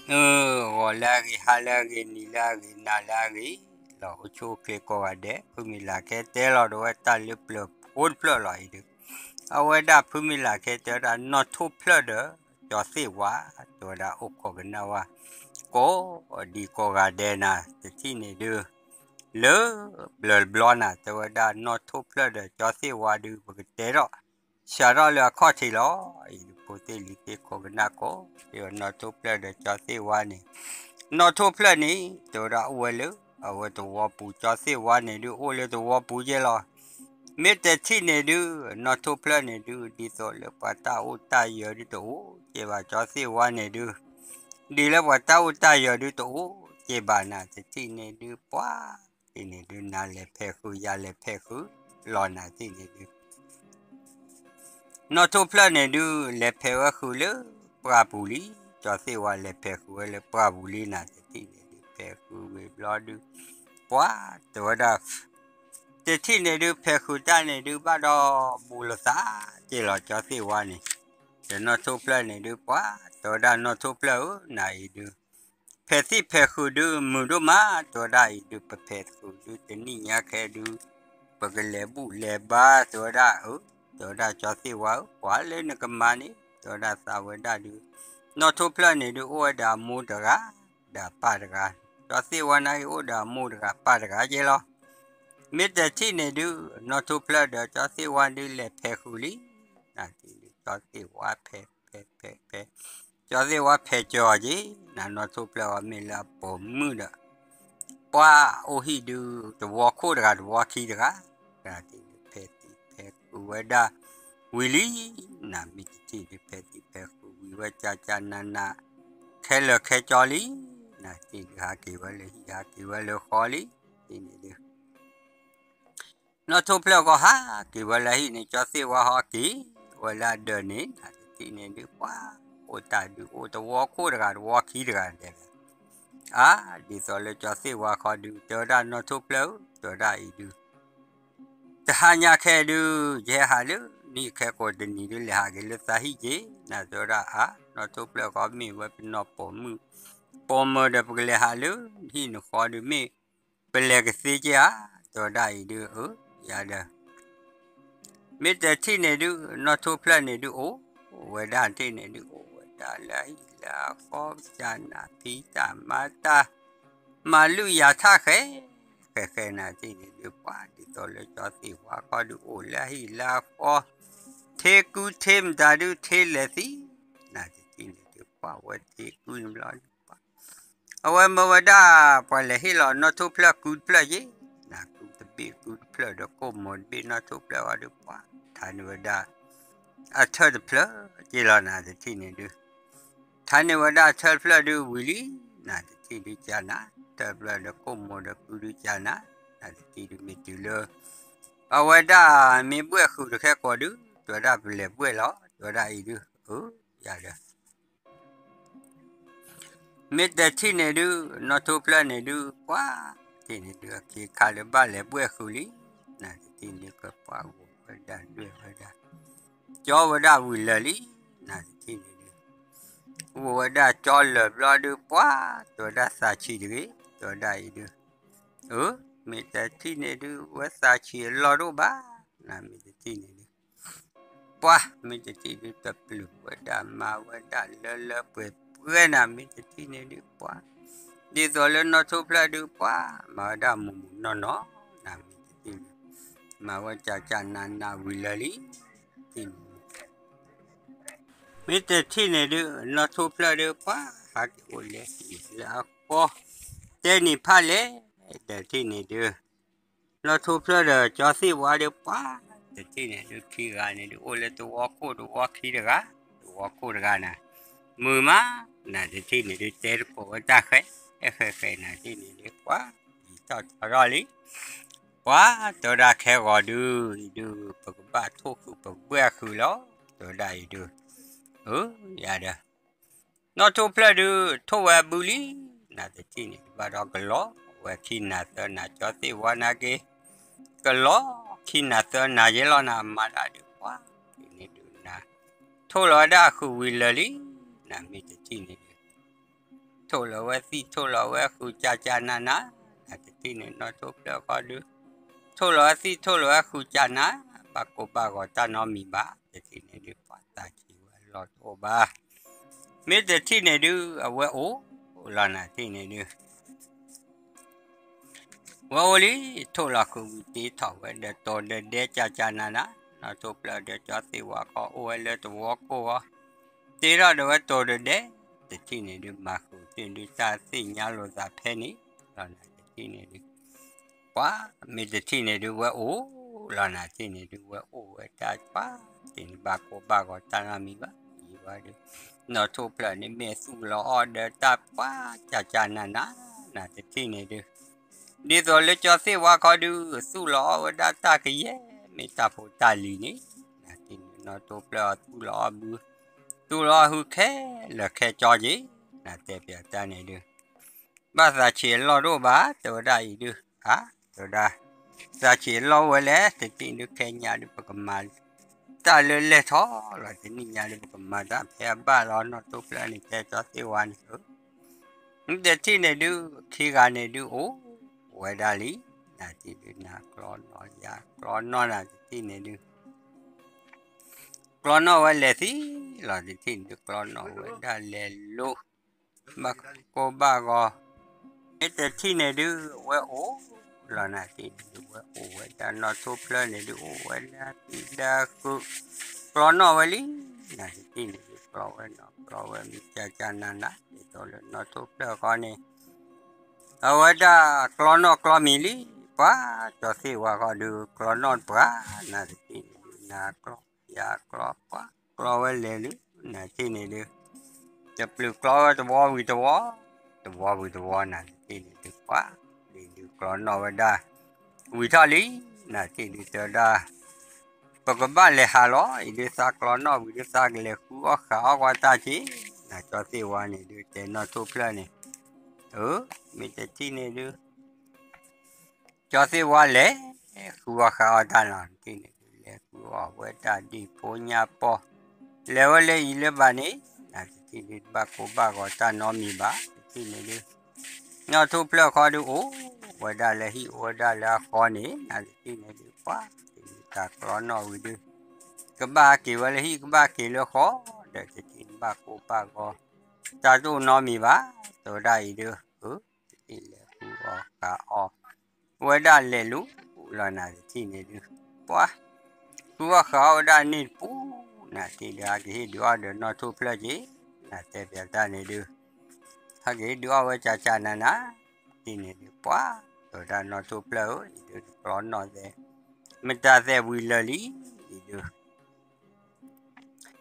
အဂီၤလၢအဂ့ၤ, ဟါလၢအဂ့ၤ, နံၤလၢအဂ့ၤ, နၤလၢအဂ့ၤ, လီၤအိၣ်ဆူၣ်အိၣ်ချ့ကိးဂၤဒဲး, ဖုမ့ၢ်လၢ်ခဲတဲလီၤဒီးဝဲတၢ်လၢပျၢၤဖိတဖျၢၣ်လီၤအံၤဒုး, အဝဲဒၣ်ဖုမ့ၢ်လၢ်ခဲတဲဝဲဒၣ်နီၢ်ထိၣ်ဖျၢၣ်ဒီးကၠီသ့ၣ်ဝါ, တဲဝဲဒၣ်အိၣ်ခိးကနၣ်ဝဲ, ကိးဒံးကိးဂၤဒဲးနၤတထံၣ်န့ၣ်ဒုး, လၢပျၢၤတဘျီနၤ တဲဝဲဒၣ်နီၢ်ထိၣ်ဖျၢၣ်ဒီးကၠီသ့ၣ်ဝါဒုး ပကတဲထီၣ် စးထီၣ်လၢအခီၣ်ထံးလီၤ. အံၤဒုးဖိသ့ၣ်လံၤသ့ၣ်ခိးကနၣ်ကိး, တဲဝဲနီၢ်ထိၣ်ဖျၢၣ်ဒီးကၠီသ့ၣ်ဝါန့ၣ်, နီၢ်ထိၣ်ဖျၢၣ်န့ၣ် တဲဝဲဒၣ်အိၣ်ဝဲလၢ အဝဲသဝီပူၤ, ကၠီသ့ၣ်ဝါန့ၣ်ဒုးအိၣ်လၢသဝီပူၤကဲလီၤ. မ့ၢ်တထံၣ်န့ၣ်ဒုး နီၢ်ထိၣ်ဖျၢၣ်န့ၣ်ဒုး ဒ်သိးလၢပှၤတၢ်အိၣ်တၢ်ယၢၤဒုးတအိၣ်ကဲဘၣ်, ကၠီသ့ၣ်ဝါန့ၣ်ဒုး ဒ်လၢပှၤတၢ်အိၣ်တၢ်ယၢၤဒုးတအိၣ်ကဲဘၣ်နၤတထံၣ်န့ၣ်ဒုး ပှၤ တထံၣ်န့ၣ်ဒုး နၤလဲၤဖဲးဃုာ် ယၤလဲၤဖဲးဃုာ်လီၤနၤတထံၣ်န့ၣ်ဒုး နီၢ်ထိၣ်ဖျၢၣ်န့ၣ်ဒုး လဲၤဖဲးဝဲဃုာ်လၢပှၢ်ပူၤလံ, ကၠီသ့ၣ်ဝါလဲၤဖဲးဃုာ်ဝဲလၢပှၢ်ပူၤလံနၤတထံၣ်န့ၣ်ဒုး ဖဲးဃုာ်ဝံၤဘျီဒုး ပှၤ တဲဝဲဒၣ် တထံၣ်န့ၣ်ဒုး ဖဲးဃုာ်တၢ်န့ၣ်ဒုး ဘၣ်ဒီးဘူးလိာ်သးက့ၤလီၤ ကၠီသ့ၣ်ဝါန့ၣ်, ဒီးနီၢ်ထိၣ်ဖျၢၣ်န့ၣ်ဒုး ပှၤ တဲဝဲဒၣ်နီၢ်ထိၣ်ဖျၢၣ်ဧၢ နၤအံၤဒုး ဖဲးသံၣ်ဖဲးဃုာ်ဒုး မုာ်ဒိၣ်မး တဲဝဲဒၣ်အံၤဒုး ပဖဲးဃုာ်ဒုး တနံၣ်ညါခဲဒုး ပကလဲၤဘူၣ်လဲၤဘါ တဲဝဲဒၣ်အၢ, တဲဝဲဒၣ်ကၠီသ့ၣ်ဝါဧၢ ပှၤလၢနကမၤန့ၣ် တဲဝဲဒၣ်သးဝဲဒၣ်ဒုး နီၢ်ထိၣ်ဖျၢၣ်န့ၣ်ဒုး အိၣ်ဝဲဒီးအမိၢ်တဂၤ ဒီးအပၢ်တဂၤ, ကၠီသ့ၣ်ဝါန့ၣ်အံၤ အိၣ်ဒီးအမိၢ်တဂၤပၢ်တဂၤကဲလီၤ. မ့ၢ်တထံၣ်န့ၣ်ဒုး နီၢ်ထိၣ်ဖျၢၣ်ဒီးကၠီသ့ၣ်ဝါဒုး လဲၤဖဲးဃုာ်လံ နၤတထံၣ်န့ၣ်ဒုး ကၠီသ့ၣ်ဝါဖဲး ဖဲး ဖဲး ဖဲး ကၠီသ့ၣ်ဝါဖဲးကၠီအီၤက့ၤ နၤနီၢ်ထိၣ်ဖျၢၣ်အီၤမ့ၢ်လၢအပိာ်မုၣ်ဒီး ပှၤအိၣ်ဟံၣ်ဒုး သဝီခိၣ်တဂၤ သဝီခံတဂၤ, နၤတထံၣ်န့ၣ် ဖဲးသံၣ်ဖဲးဃုာ်ဝဲဒၣ်ဝံၤလံ, နၤမ့ၢ်တထံၣ်ဒုး ဖဲးသံၣ်ဖဲးဃုာ်ဝံၤဝဲ ကၠၢ်ကၠၢ်နးနး ခဲလၢာ်ခဲကၠီလံ, နၤတထံၣ်ဒုး ဟးက့ၤဝဲလၢဟံၣ် ဟးက့ၤဝဲလၢဃီလံ, တထံၣ်န့ၣ်ဒုး နီၢ်ထိၣ်ဖျၢၣ်ကီးဟးက့ၤဝဲလၢဟံၣ်န့ၣ် ကၠီသ့ၣ်ဝါဟးက့ၤဝဲလၢအဒၢးန့ၣ် နၤတထံၣ်န့ၣ်ဒုး ပှၤ အိၣ်တၢ်ဒုးအိၣ်သဝီခိၣ်တဂၤ သဝီခံတဂၤဒဲး အါ ဒ်သိးလၢကၠီသ့ၣ်ဝါခီဒုး တဲဝဲဒၣ်နီၢ်ထိၣ်ဖျၢၣ်ဧၢ တဲဝဲဒၣ်အံၤဒုး တဟါညါခဲဒုး ယဟဲဟးလၢနဟံၣ်ခဲကိာ်တနံၤဒုး လဲၤဟးက့ၤလၢသးဟံၣ်က့ၤ နၤတဲဝဲဒၣ်အါ နီၢ်ထိၣ်ဖျၢၣ်ခီမ့ၢ်ဝဲပနီၢ်ပိာ်မုၣ် ပိာ်မုၣ်ဒီး ပကလဲၤဟးလၢနဟံၣ်နဃီဒုး မ့ၢ်ပလဲၤကသ့က့ၤဧါ တဲဝဲဒၣ်အံၤဒုး အၢ ယၤဒီး မ့ၢ်တထံၣ်န့ၣ်ဒုး နီၢ်ထိၣ်ဖျၢၣ်န့ၣ်ဒုး အိၣ်ဝဲဒၣ်တထံၣ်န့ၣ်ဒုး အိၣ်ဝဲဒၣ်လၢအဟံၣ်လၢအဃီ ကၠၢ်နးဖံးတၢ်မၤတၢ် မၤလုၢ်ယၤထၣ်ဃဲ ဃဲဃဲနၤတထံၣ်န့ၣ်ဒုး ပှၤဒ်သိးလၢကၠီသ့ၣ်ဝါခီဒုး အိၣ်လၢအဟံၣ်လၢအဃီ ထ့ကူထ့မတၤဒုး ထ့လဲၤသံ နၤတထံၣ်န့ၣ်ဒုး ပှၤဝဲထ့ကူန့ၣ်ဘျီဒုး ပှၤ အဝဲမၢဝဲဒၣ် ပှၤလဲၤဟ့ၣ်လီၤနီၢ်ထိၣ်ဖျၢၣ်ကူတဖျၢၣ်ယ့ၣ် နၤကူတဘ့ၣ်ကူတဖျၢၣ်ဒီး ကိၣ်မိၤတဘ့ၣ် နီၢ်ထိၣ်ဖျၢၣ်ဝဲဒုး ပှၤ ထါန့ၢ်ဝဲဒၣ် အထၢၣ်တဖျၢၣ်က့ၤလီၤ နၤတထံၣ်န့ၣ်ဒုး ထါန့ၢ်ဝဲဒၣ်အထၢၣ်တဖျၢၣ်ဒုးဝံၤလံ နၤတထံၣ်ဒုးကၢ်နၤ ထၢၣ်တဖျၢၣ်ဒီး ကိၣ်မိၤဒီးကူဒုးကၢ်နၤ နၤတထံၣ်ဒုးမ့ၢ်တုၤလၢ အဝဲဒၣ်မ့ၢ်ဘှဲၣ်ဃုာ်တခဲကိာ်ဒုး တဲဝဲဒၣ်ပလဲၤဘှဲၣ်လီၤ တဲဝဲဒၣ်အံၤဒုး အၢ ယၤဒီး မ့ၢ်တထံၣ်န့ၣ်ဒုး နီၢ်ထိၣ်ဖျၢၣ်န့ၣ်ဒုး ပှၤ တထံၣ်န့ၣ်ဒုး အခ့အခါလၢဘၣ်လဲၤဘှဲၣ်ဃုာ်လံ နၤတထံၣ်န့ၣ်ကပှၤဂိၢ်ဝဲဒၣ်ဒွဲၣ်ဝဲဒၣ် ကၠီဝဲဒၣ်ဝံၤလၢာ်လံ နၤတထံၣ်န့ၣ်ဒုး ဂိၢ်ဝဲဒၣ်ကၠီလၢာ်ဘျီဒုး ပှၤ တဲဝဲဒၣ်သးဆံးတဂ့ၤ တဲဝဲဒၣ်အံၤဒုး အၢ မ့ၢ်တထံၣ်န့ၣ်ဒုး ဝဲသးဆံးအလီၢ်တအိၣ်ဘၣ် နၤမ့ၢ်တထံၣ်န့ၣ်ဒုး ပှၤ မ့ၢ်တထံၣ်ဒုး တပျုာ်ဝဲဒၣ်မၤဝဲဒၣ်လၢလၢပှဲၤပှဲၤနၤ မ့ၢ်တထံၣ်န့ၣ်ဒုး ပှၤ ဒ်သိးလၢနီၢ်ထိၣ်ဖျၢၣ်ဒုး ပှၤ မၤဝဲဒၣ်မူးမူးနီၢ်နီၢ် နၤမ့ၢ်တထံၣ်န့ၣ် မၤဝဲကၠၢ်ကၠၢ်နးနးဝံၤလၢာ်လံ တထံၣ်န့ၣ် မ့ၢ်တထံၣ်န့ၣ်ဒုး နီၢ်ထိၣ်ဖျၢၣ်ဒုး ပှၤ ဟးက့ၤအိၣ်လၢဟံၣ်လၢအဃီ တဲနံၤဖးလဲၣ် တထံၣ်န့ၣ်ဒုး နီၢ်ထိၣ်ဖျၢၣ်ဒီးကၠီသ့ၣ်ဝါဒုး ပှၤ တထံၣ်န့ၣ်ဒုး ခံဂၤန့ၣ်ဒုး အိၣ်လၢသဝီခိၣ်သဝီခံတဂၤ သဝီခိၣ်တဂၤနၤ မုာ်မး နၤတထံၣ်န့ၣ်ဒုး တဲတကိးဝဲတၢ်ဃဲ ဃဲဃဲနၤတထံၣ်န့ၣ်ဒုး ပှၤ ယံာ်ထီၣ်ထီထီၣ်လံ ပှၤ တဲဝဲဒၣ်ခဲဂီၤဒုး အံၤဒုး ပကဘၣ်ထိၣ်ဃုာ်ပကဘှဲၣ်ဃုာ်လီၤ တဲဝဲဒၣ်အံၤဒုး အၢ ယၤဒီး နီၢ်ထိၣ်ဖျၢၣ်ဒုး ထိၣ်ဝဲအဘုလံ နၤတထံၣ်န့ၣ်ဒုး ဘၣ်ဒီးကလီၤဝဲခံနၤသၢနၤ ကၠီသ့ၣ်ဝါနၤက့ၤ ကလီၤခံနၤသၢနၤယဲလီၤနၤ မၤတၢ်ဒုး ပှၤ တထံၣ်န့ၣ်ဒုးနၤ ထိၣ်လီၤဝဲဒၣ်ဃုာ်ဝံၤလၢာ်လံ နၤမ့ၢ်တထံၣ်န့ၣ်ဒုး ထိၣ်လီၤဝဲသံၣ်ထိၣ်လီၤဝဲဃုာ်ကၢ်ကၢ်နးနး, နတထံၣ်န့ၣ်နီၢ်ထိၣ်ဖျၢၣ်ဃီဒုး, ထိၣ်လီၤဝဲသံၣ်ထိၣ်လီၤဝဲဃုာ်ကၢ်နး, ဘၣ်ကိၢ်ဘၣ်ဂီၤတၢ်နီတမံၤဘၣ်, တထံၣ်န့ၣ်ဒုး ပှၤသးဆံးဝဲအလီၢ်တအိၣ်ဘၣ်, မ့ၢ်တထံၣ်န့ၣ်ဒုး အဝဲအိၣ်လီၤနၤတထံၣ်န့ၣ်ဒုး ဝဲအိၣ်လံ, ထိၣ်လီၤဃုာ်ဝံၤတ့ထီၣ်ဝဲဒီးတိၤဒီးဒဲကၢ်ကၢ်နးနး, နီၢ်ထိၣ်ဖျၢၣ်ဒီးကၠီသ့ၣ်ဝါဃီအိၣ်ဝဲလၢတဝီကိၢ်ဃီ, တ့ထီၣ်ဒီးဝဲတိၤဒီးဒဲ, တထံၣ်န့ၣ်ဒုး မၤဃုာ်သ့ၣ်ဒုးတၢ်သ့ၣ်ညါလိာ်သးဖဲန့ၣ်, လီၤနၤတထံၣ်န့ၣ်ဒုး ပှၤမ့ၢ်တထံၣ်န့ၣ်ဒုး ဝဲအိၣ်လီၤနၤတထံၣ်န့ၣ်ဒုး ဝဲအိၣ်ဝဲတၢ်ပှၤ, တထံၣ်န့ၣ်ဘၣ်ကိၢ်ဘၣ်ဂီၤတၢ်နီတမံၤဘၣ်, ယံၤဝဲဒုး, နီၢ်ထိၣ်ဖျၢၣ်န့ၣ်မ့ၢ်သူၣ်လီၤအီၣ်ဒီးတၢ်ပှၤကၢ်ကၢ်နးနး, နတထံၣ်န့ၣ်ဒုး ဒ်သိးလၢကၠီသ့ၣ်ဝါခီဒုး သူၣ်လီၤအီၣ်ဝဲဒၣ်တၢ်ကယဲၢ်မ့ၢ်တၢ်ဖိတၢ်လံၤန့ၣ်, နတထံၣ်န့ၣ် နီၢ်ထိၣ်ဖျၢၣ်အီၤသူၣ်လီၤအီၣ်ဘု, သူၣ်လီၤအီၣ်ဟုခဲလၢာ်ခဲကၠီက့ၤ, နတဲပၠးတၢ်န့ၣ်ဒုး ဘၣ်သးဆံးအလီၢ်တအိၣ်ဘၣ်, တဲဝဲဒၣ်အံၤဒုး, အါ, တဲဝဲဒၣ်, သးဆံးအလီၢ်အိၣ်ဝဲလဲၣ်, တထံၣ်ဒုးခဲညါဒုး ပကမၤ တၢ်လၢလဲၢ်ထီၣ်လီၤ, တနံၣ်ညါဒုး ပကမၤတၢ်ဖဲအဘၣ်လီၤ, နီၢ်ထိၣ်ဖျၢၣ်န့ၣ် တဲကၠီသ့ၣ်ဝါန့ၣ်, တထံၣ်န့ၣ်ဒုး ခံဂၤန့ၣ်ဒုးအိၣ်ဝဲဒၣ်လံ, နတထံၣ်ဒုး နၤကျီနီၣ်ယၤကျီနီၣ်နၤတထံၣ်န့ၣ်ဒုး ကျီနီၣ်ဝဲလဲၤသံလီၤ, တထံၣ်န့ၣ်ဒုး ကျီနီၣ်ဝဲဒၣ်လဲၤလိၤ, ဘၣ်ကိၢ်ဘၣ်ဂီၤ, မ့ၢ်တထံၣ်န့ၣ်ဒုး ဝဲအိၣ်လီၤနၤတထံၣ်န့ၣ်ဒုး ဝဲအိၣ်ဝဲဒၣ်နီၢ်ထိၣ်ဖျၢၣ်န့ၣ်ဒုး အိၣ်ဝဲဒၣ်သံဒၣ်ဃုာ်, ကျီနီၣ်ဝဲလံ, နတထံၣ်န့ၣ်ဒုး ကျီဝဲနီၣ်ကျီဝဲမံၤကၢ်ကၢ်နးနး, ဒ်သိးလၢနီၢ်ထိၣ်ဖျၢၣ်ဃီန့ၣ် အဝဲဒၣ်ကျီနီၣ်ကျီမံၤလံ, ပှၤကၠီသ့ၣ်ဝါဃီဒုး ကျီနီၣ်ပှၤ, နတထံၣ်န့ၣ်ဒုး နၤကျီယၤကျီပှၤကျီဝဲလဲၤလံ, နတထံၣ်န့ၣ်ဒုး တပျုာ်ကျီဝဲတဝီဝံၤတဝီ, တဝီဝံၤတဝီ နတထံၣ်န့ၣ်ဒုး ပှၤလံၤဒုးကျီနီၣ်ဝဲဒၣ်, ဝံၤထီၣ်လံ, နတထံၣ်ဒုးတဲဝဲဒၣ် ပကဘၣ်လဲၤဟးလီၤ, အံၤဒုးသးကျီနီၣ်ဝံၤဒုး သးကလဲၤဃုအီၣ်ဃးအီၣ်ကွၢ်တၢ်က့ၤ, နကၠီသ့ၣ်ဝါန့ၣ်ဒုး တဲနီၢ်ထိၣ်ဖျၢၣ်န့ၣ်, အၢ, မ့ၢ်တထံၣ်န့ၣ်ဒုး ကၠီသ့ၣ်ဝါလဲၤဃုအီၣ်ဃးအီၣ်တၢ်လီၤ, နတထံၣ်န့ၣ်ဒုး လဲၤဃုအီၣ်ဝဲတၢ်ဒ့ၣ်ဖိညါပီၢ်, လဲၤဝဲလၢအံၤလၢဘၣ်န့ၣ်, နတထံၣ်ဒုးတဘၣ်ကိၢ်ဘၣ်ဂီၤတၢ်နီတမံၤဘၣ်, တထံၣ်န့ၣ်ဒုး နီၢ်ထိၣ်ဖျၢၣ်ဃီဒုးအိၣ်ဝဲဒၣ်လၢဟံၣ်အိၣ်ဝဲဒၣ်လၢအဃီန့ၣ်, နတထံၣ်န့ၣ်ဒုး ပှၤတထံၣ်န့ၣ်တၢ်ကျီနီၣ်ဝံၤဒုး ကဘၣ်ဟးက့ၤဝဲလၢဟံၣ် ကဘၣ်က့ၤလၢဃီ, ဒီးတထံၣ်န့ၣ်ဘၣ်ကိၢ်ဘၣ်ဂီၤ တၢ်တအိၣ်နီတမံၤဘၣ်, တဲဝဲဒၣ်အံၤဒုး, အၢ, တထံၣ်လဲၤဃုအီၣ်ဃးအီၣ် ဝဲဒၣ်လဲၤလူၤလီၤ, နတထံၣ်န့ၣ်ဒုး ပှၤဃုအီၣ်ဃးအီၣ်ဝဲဒၣ်န့ၣ်တပူၤ, နတထံၣ်ဒုး ဟးက့ၤဟ့ၣ်ဒုးအီၣ်ဒီးနီၢ်ထိၣ်ဖျၢၣ်က့ၤ, နတဲပၠးတၢ်န့ၣ်ဒုး ဟဲက့ၤဟ့ၣ်ဒုးအီၣ်ဝဲကၠၢ်ကၠၢ်နးနး, တထံၣ်န့ၣ်ဒုး ပှၤတဲဝဲဒၣ်နီၢ်ထိၣ်ဖျၢၣ်ဧၢ, အံၤဒုးနကျီနီၣ်သဲး, မတၤသဲးဝံၤလၢာ်လံ, အံၤဒုး ဘၣ်ကိၢ်ဘၣ်ဂီၤတၢ်လီၢ်တအိၣ်နီတမံၤဘၣ်, တဲဝဲဒၣ်နကျီနီၣ်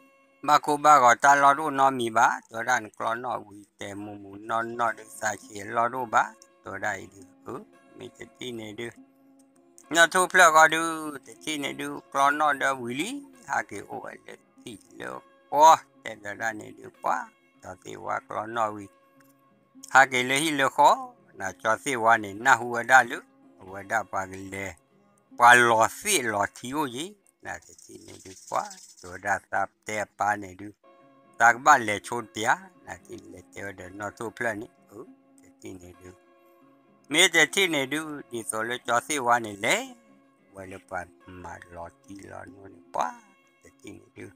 ဝံၤတဲမူးမူးနီၢ်နီၢ်ဒုး သးဆံးအလီၢ်တအိၣ်ဘၣ်, တဲဝဲဒၣ်အံၤဒုး, အၢ, မ့ၢ်တထံၣ်န့ၣ်ဒုး နီၢ်ထိၣ်ဖျၢၣ်ဃီဒုး တထံၣ်န့ၣ်ဒုး ကျီနီၣ်ဒီးဝံၤလံ, ဟးက့ၤအိၣ်ဝဲလၢထံၣ်လၢဃီ, တဲပၠးဒၣ်န့ၣ်ဒုး ပှၤကၠီသ့ၣ်ဝါကျီနီၣ်ဝံၤ ဟးက့ၤလၢဟံၣ်လၢဃီ, နကၠီသ့ၣ်ဝါန့ၣ် နၢ်ဟူဝဲဒၣ်လၢ အဝဲဒၣ်ပှၤကလဲၤ ပှၤလီၤသ့ၣ်လီၤထံအိၣ်က့ၤ, နတထံၣ်န့ၣ်ဒုး ပှၤတဲဝဲဒၣ်သးတဲအပၢ်န့ၣ်ဒုး သးကဘၣ်လဲၤဆိတပျၢ်, နတထံၣ်န့ၣ်လဲၤတဲဝဲဒီးနီၢ်ထိၣ်ဖျၢၣ်န့ၣ်, အၢ, တထံၣ်န့ၣ်ဒုး မ့ၢ်တထံၣ်န့ၣ်ဒုး ဒ်သိးလၢကၠီသ့ၣ်ဝါန့ၣ်လဲၤ ဝဲလၢပှၤမၤလီၤတံၢ်လီၤနီၢ်န့ၣ် ပှၤတထံၣ်န့ၣ်ဒုး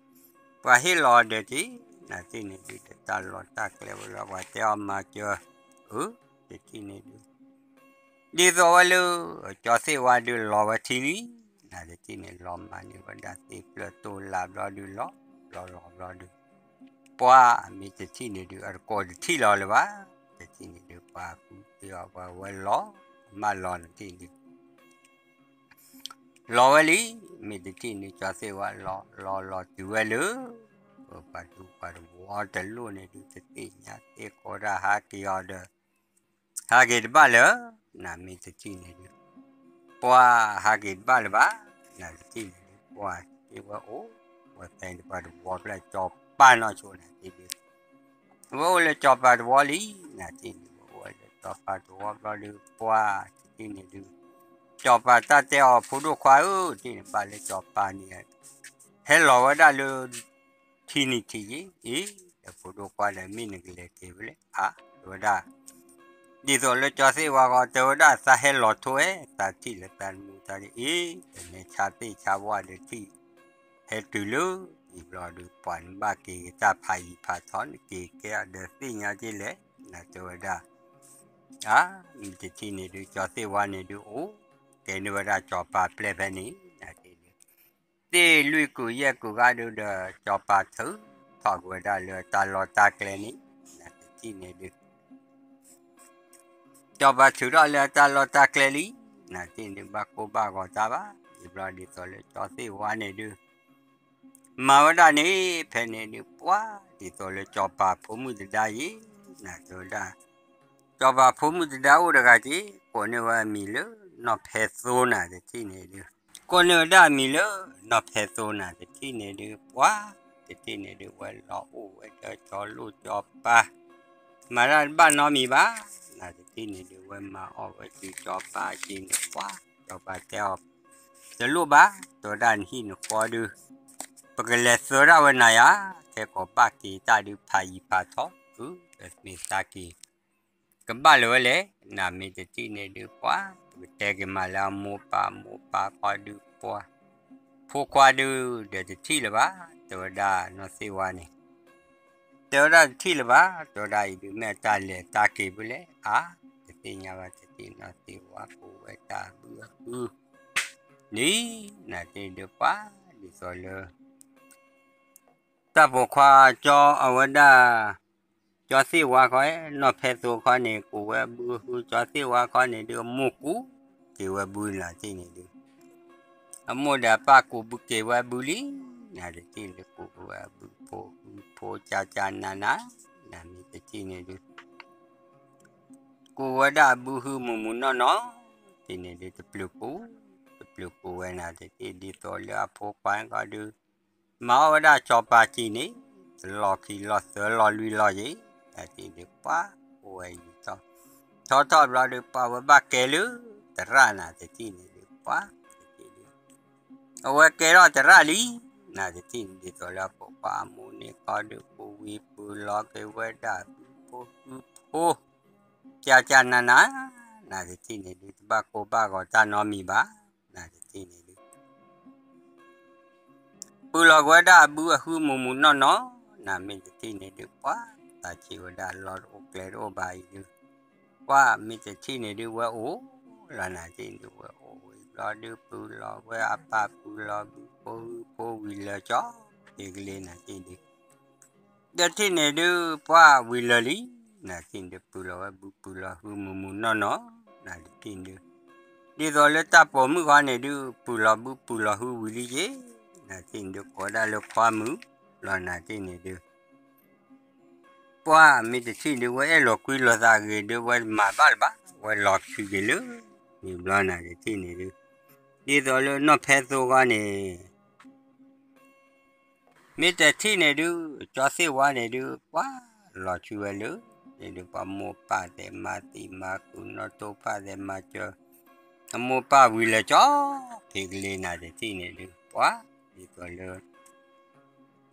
ပှၤဟ့ၣ်လီၤအီၤဒီးတထံၣ်, နတထံၣ်န့ၣ်ဒုး တၢ်လီၢ်တၢ်ကျဲဝဲလီၤ ပှၤတဲအီၤမၤစၢၤ, အၢ, တထံၣ်န့ၣ်ဒုး ဒ်သိးဝဲလၢ ကၠီသ့ၣ်ဝါဒုးလီၤဝဲထံလံ, နတထံၣ်န့ၣ် လီၤမၤန့ၢ်ဝဲဒၣ်သ့ၣ်ဖျၢၣ်တိၢ်လၢဘျီဒုးလီၤ, လီၤလီၤဘျီဒုး ပှၤမ့ၢ်တထံၣ်န့ၣ်ဒုး အတကိးတထံၣ်လီၤလၢၤဘၣ်, တထံၣ်န့ၣ်ဒုး ပှၤဃုသ့ၣ်အီၤ ပှၤဝဲလီၤမၢလီၤနတထံၣ်န့ၣ် လီၤဝဲလံ, မ့ၢ်တထံၣ်န့ၣ် ကၠီသ့ၣ်ဝါလီၤ လီၤလီၤတုၤဝဲလၢ ပှၤဒူပှၤတဝီတလိၣ်န့ၣ်ဒုး တသ့ၣ်ညါသ့ၣ်ဃီဒၣ်ဟးက့ၤအီၤဒီး ဟးက့ၤတဘၣ်လၢၤ, နမ့ၢ်တထံၣ်န့ၣ်ဒုး ပှၤဟးက့ၤတဘၣ်လၢၤဘၣ်, နတထံၣ်န့ၣ်ဒုး ပှၤသ့ၣ်ဝဲအိၣ် ဝဲသဲန့ၣ်ပှၤတဝီဖျၢၣ် ကၠီၤပၤနီၢ်ဆိနၤတထံၣ်ဒုး ဝဲအိၣ်လၢကၠီၤပၤတဝီလံ, နတထံၣ်န့ၣ် ဝဲအိၣ်လၢကၠီၤပၤတဝီဘျီဒုး ပှၤတထံၣ်န့ၣ်ဒုး ကၠီၤပၤတၢ်တဲအီၤ ဖိဒိၣ်ခွါဧၢ, တထံၣ်န့ၣ်ဘၣ်လၢကၠီၤပၤန့ၣ် ဟဲလီၤဝဲဒၣ်လၢ ထံနံၤထံးယံၤ, အ့ ဒီးဖိဒိၣ်ခွါဒီး မ့ၢ်နကလဲၤက့ၤဝဲလဲၣ်, အါ တဲဝဲဒၣ်, ဒ်သိးလၢကၠီသ့ၣ်ဝါဃီ တဲဝဲဒၣ် သးဟဲလီၤထိၣ်ဝဲ သးထံၣ်လၢတၢ်မူတၢ်ဒ်အံၤ တမ့ၢ်ဆါသ့ၣ်ဆါဝၣ်ဒီးထံၣ် ဟဲတုၤလၢအံၤဘျီဒုး ပှၤနဘၣ်က့ၤက့ၤတၢ်ဖးယံၤဖးထီ နက့ၤကဲအီၤဒီးသ့ၣ်ညါက့လဲၣ် နတဲဝဲဒၣ် အါ မ့ၢ်တထံၣ်န့ၣ်ဒုး ကၠီသ့ၣ်ဝါန့ၣ်ဒုးအိၣ် ကဲန့ၢ်ဝဲဒၣ်ကၠီပၤပျဲၢ်ဖဲန့ၣ် နတဲဒုး သ့ၣ်လွံၢ်ကူာ်ယဲၢ်ကူာ်ဂၤဒုးဒီး ကၠီပၤထုးထီၣ်က့ၤဝဲဒၣ်လၢတၢ်လီၢ်တၢ်ကျဲန့ၣ် နတထံၣ်န့ၣ်ဒုး ကၠီပၤထုးထီၣ်လၢတၢ်လီၢ်တၢ်ကျဲလံ နတထံၣ်န့ၣ် ဘၣ်ကိၢ်ဘၣ်ဂီၤတၢ်ဘၣ် ယဘျီဒ်သိးလၢကၠီသ့ၣ်ဝါန့ၣ်ဒုး မၤဝဲဒၣ်န့ၣ် ဖဲန့ၣ်ဒုး ပှၤဒ်သိးလၢကၠီပၤဖိမုၣ်တဒါအံၤ နတဲဝဲဒၣ် ကၠီပၤဖိမုၣ်တဒါအိၣ်တဂၤက့ၤ ကိးန့ၢ်ဝဲအမံၤလၢ နီၢ်ဖဲသိ နတထံၣ်န့ၣ်ဒုး ကိးန့ၢ်ဝဲဒၣ်အမံၤလၢ နီၢ်ဖဲသိ နတထံၣ်န့ၣ်ဒုး ပှၤတထံၣ်န့ၣ်ဒုး ဝဲလီၤအိၣ်ဝဲဒီးကၠီလိၣ်ကၠီပၤ မၤတၢ်တဘၣ်နီတမံၤဘၣ် နတထံၣ်န့ၣ်ဒုး ဝဲမၤအီၣ်ဝဲစုကၠီပၤက့ၤန့ၣ် ပှၤကၠီပၤတဲအီၤ တလိၣ်ဘၣ် တဲဝဲဒၣ် နဟံၣ်နဃီဒုး ပကလဲၤသၢဒၣ်ဝဲနၤယၤ ခဲကိးဘၣ်က့ၤတၢ်ဒုးဖးယံၤဖးထီ အၢ မ့ၢ်သးက့ၤ ကဘၣ်လၢၤဝဲလဲၣ် နမ့ၢ်တထံၣ်န့ၣ်ဒုး ပှၤ ပကတဲက့ၤမးလၢအမိၢ်ပၢ် မိၢ်ပၢ်ဃီဒုး ပှၤ ဖိခွါဒုး ဒီးတထံၣ်လၢၤဘၣ် တဲဝဲဒၣ်နီၢ်သ့ၣ်ဝါန့ၣ် တဲဝဲဒၣ်တထံၣ်လၢၤဘၣ် တဲဝဲဒၣ်အံၤဒုး မ့ၢ်အတၢ်လဲၤတၢ်က့ၤဖဲလဲၣ် အါ တသ့ၣ်ညါဘၣ်တထံၣ် နီၢ်သ့ၣ်ဝါကိးဝဲတၢ်ဘုအဘု န့ၣ် နတထံၣ်ဒုး ပှၤ ဒ်သိးလၢ တၢ်ပိာ်ခွါကၠီအဝဲဒၣ် ကၠီသ့ၣ်ဝါခီ နီၢ်ဖဲသိခီန့ၣ် ကိးဝဲအဘုအဟု ကၠီသ့ၣ်ဝါခီန့ၣ်ဒုး အမိၢ်ကူးက့ၤဝဲဘု နတထံၣ်န့ၣ်ဒုး အမိၢ်ဒီးအပၢ်ကူးဘုက့ၤဝဲဘုလံ နတထံၣ်န့ၣ်ဒုး ကူးဝဲအဘုဖိ ဘုဖိကၠၢ်ကၠၢ်နးနး နမ့ၢ်တထံၣ်န့ၣ်ဒုး ကူးဝဲဒၣ်အဘုဟုမုာ်မုာ်နီၢ်နီၢ် တထံၣ်န့ၣ်ဒုး တပျုၤကူး တပျုၤကူးဝဲ နတထံၣ် ဒ်သိးလၢအဖိခွါခီဒုး မၤအီၣ်ဝဲဒၣ်ကၠီပၤက့ၤန့ၣ် တလီၢ်ခံလီၢ်သၢလီၢ်လွံၢ်လီၢ်ယံၤ နတထံၣ်ဒုး ပှၤအိၣ်ဝဲယံၤထီၣ် ထီထီၣ်ဘျီဒုး ပှၤဝဲဘၣ်ကဲလၢ သရၣ် နတထံၣ်န့ၣ်ဒုး ပှၤ တထံၣ်ဒုး အဝဲကဲထီၣ်သရၣ်လံ နတထံၣ်န့ၣ် ဒ်သိးလၢအဖိခွါအမိၢ်န့ၣ်ခီဒုး ကူးဝံၤပုၢ်လီၤက့ၤဝဲဒၣ်ဘုဖိဘုဖိ ကၠၢ်ကၠၢ်နးနး နတထံၣ်န့ၣ်ဒုး တဘၣ်ကိၢ်ဘၣ်ဂီၤတၢ်နီတမံၤဘၣ် နတထံၣ်န့ၣ်ဒုး ပုၢ်လီၤက့ၤဝဲဒၣ်အဘုအဟုမုာ်မုာ်နီၢ်နီၢ် နမ့ၢ်တထံၣ်န့ၣ်ဒုး ပှၤသးဆံးဝဲဒၣ်လီၢ်တအိၣ်ကျဲတအိၣ်ဘၣ်အံၤဒုး ပှၤမ့ၢ်တထံၣ်န့ၣ်ဒုး ဝဲအိၣ်လီၤ နတထံၣ်န့ၣ်ဒုး ဝဲအိၣ်ဝံၤဘျီဒုး ပုၢ်လီၤဝဲအပၢ် ပုၢ်လီၤဘုဖိဟုဖိဝံၤလၢာ်ကၠီ ဖံးကလ့ နတထံၣ်ဒုး တထံၣ်န့ၣ်ဒုး ပှၤဝံၤလၢာ်လံ နတထံၣ်န့ၣ်ဒုး ပုၢ်လီၤဝဲဘု ပုၢ်လီၤဟုမုာ်မုာ်နီၢ်နီၢ် နတထံၣ်န့ၣ်ဒုး ဒ်သိးလၢတၢ်ပိာ်မုၣ်ဃီန့ၣ်ဒုး ပုၢ်လီၤဘု ပုၢ်လီၤဟုဝံၤလံယ့ၤ နတထံၣ်န့ၣ်ဒုး ကိးဝဲဒၣ်လၢခွါမုၣ်လီၤ နတထံၣ်န့ၣ်ဒုး ပှၤမ့ၢ်တထံၣ်ဒုး ဝဲအဲၣ်လိာ်ကွံလိာ်သးဂ့ၤဒုး ဝဲမၤဘၣ်လၢၤဘၣ် ဝဲလီၤဆံးက့ၤလၢ န့ၣ်ဘျီ နတထံၣ်န့ၣ်ဒုး ဒ်သိးလၢနီၢ်ဖဲသိဃီန့ၣ် မ့ၢ်တထံၣ်န့ၣ်ဒုး ကၠီသ့ၣ်ဝါန့ၣ်ဒုး ပှၤလီၤဆံးဝဲလၢ န့ၣ်ဒုး ပှၤမိၢ်ပၢ်သဲးမၤသံမၤဃုာ် နီၢ်တိၢ်ဖၣ်သဲးမၤစၢၤ အမိၢ်ပၢ်ဝံၤလၢာ်ကၠီ ဖံးကလ့ နတထံၣ်န့ၣ်ဒုး ပှၤ ဒ်သိးလၢ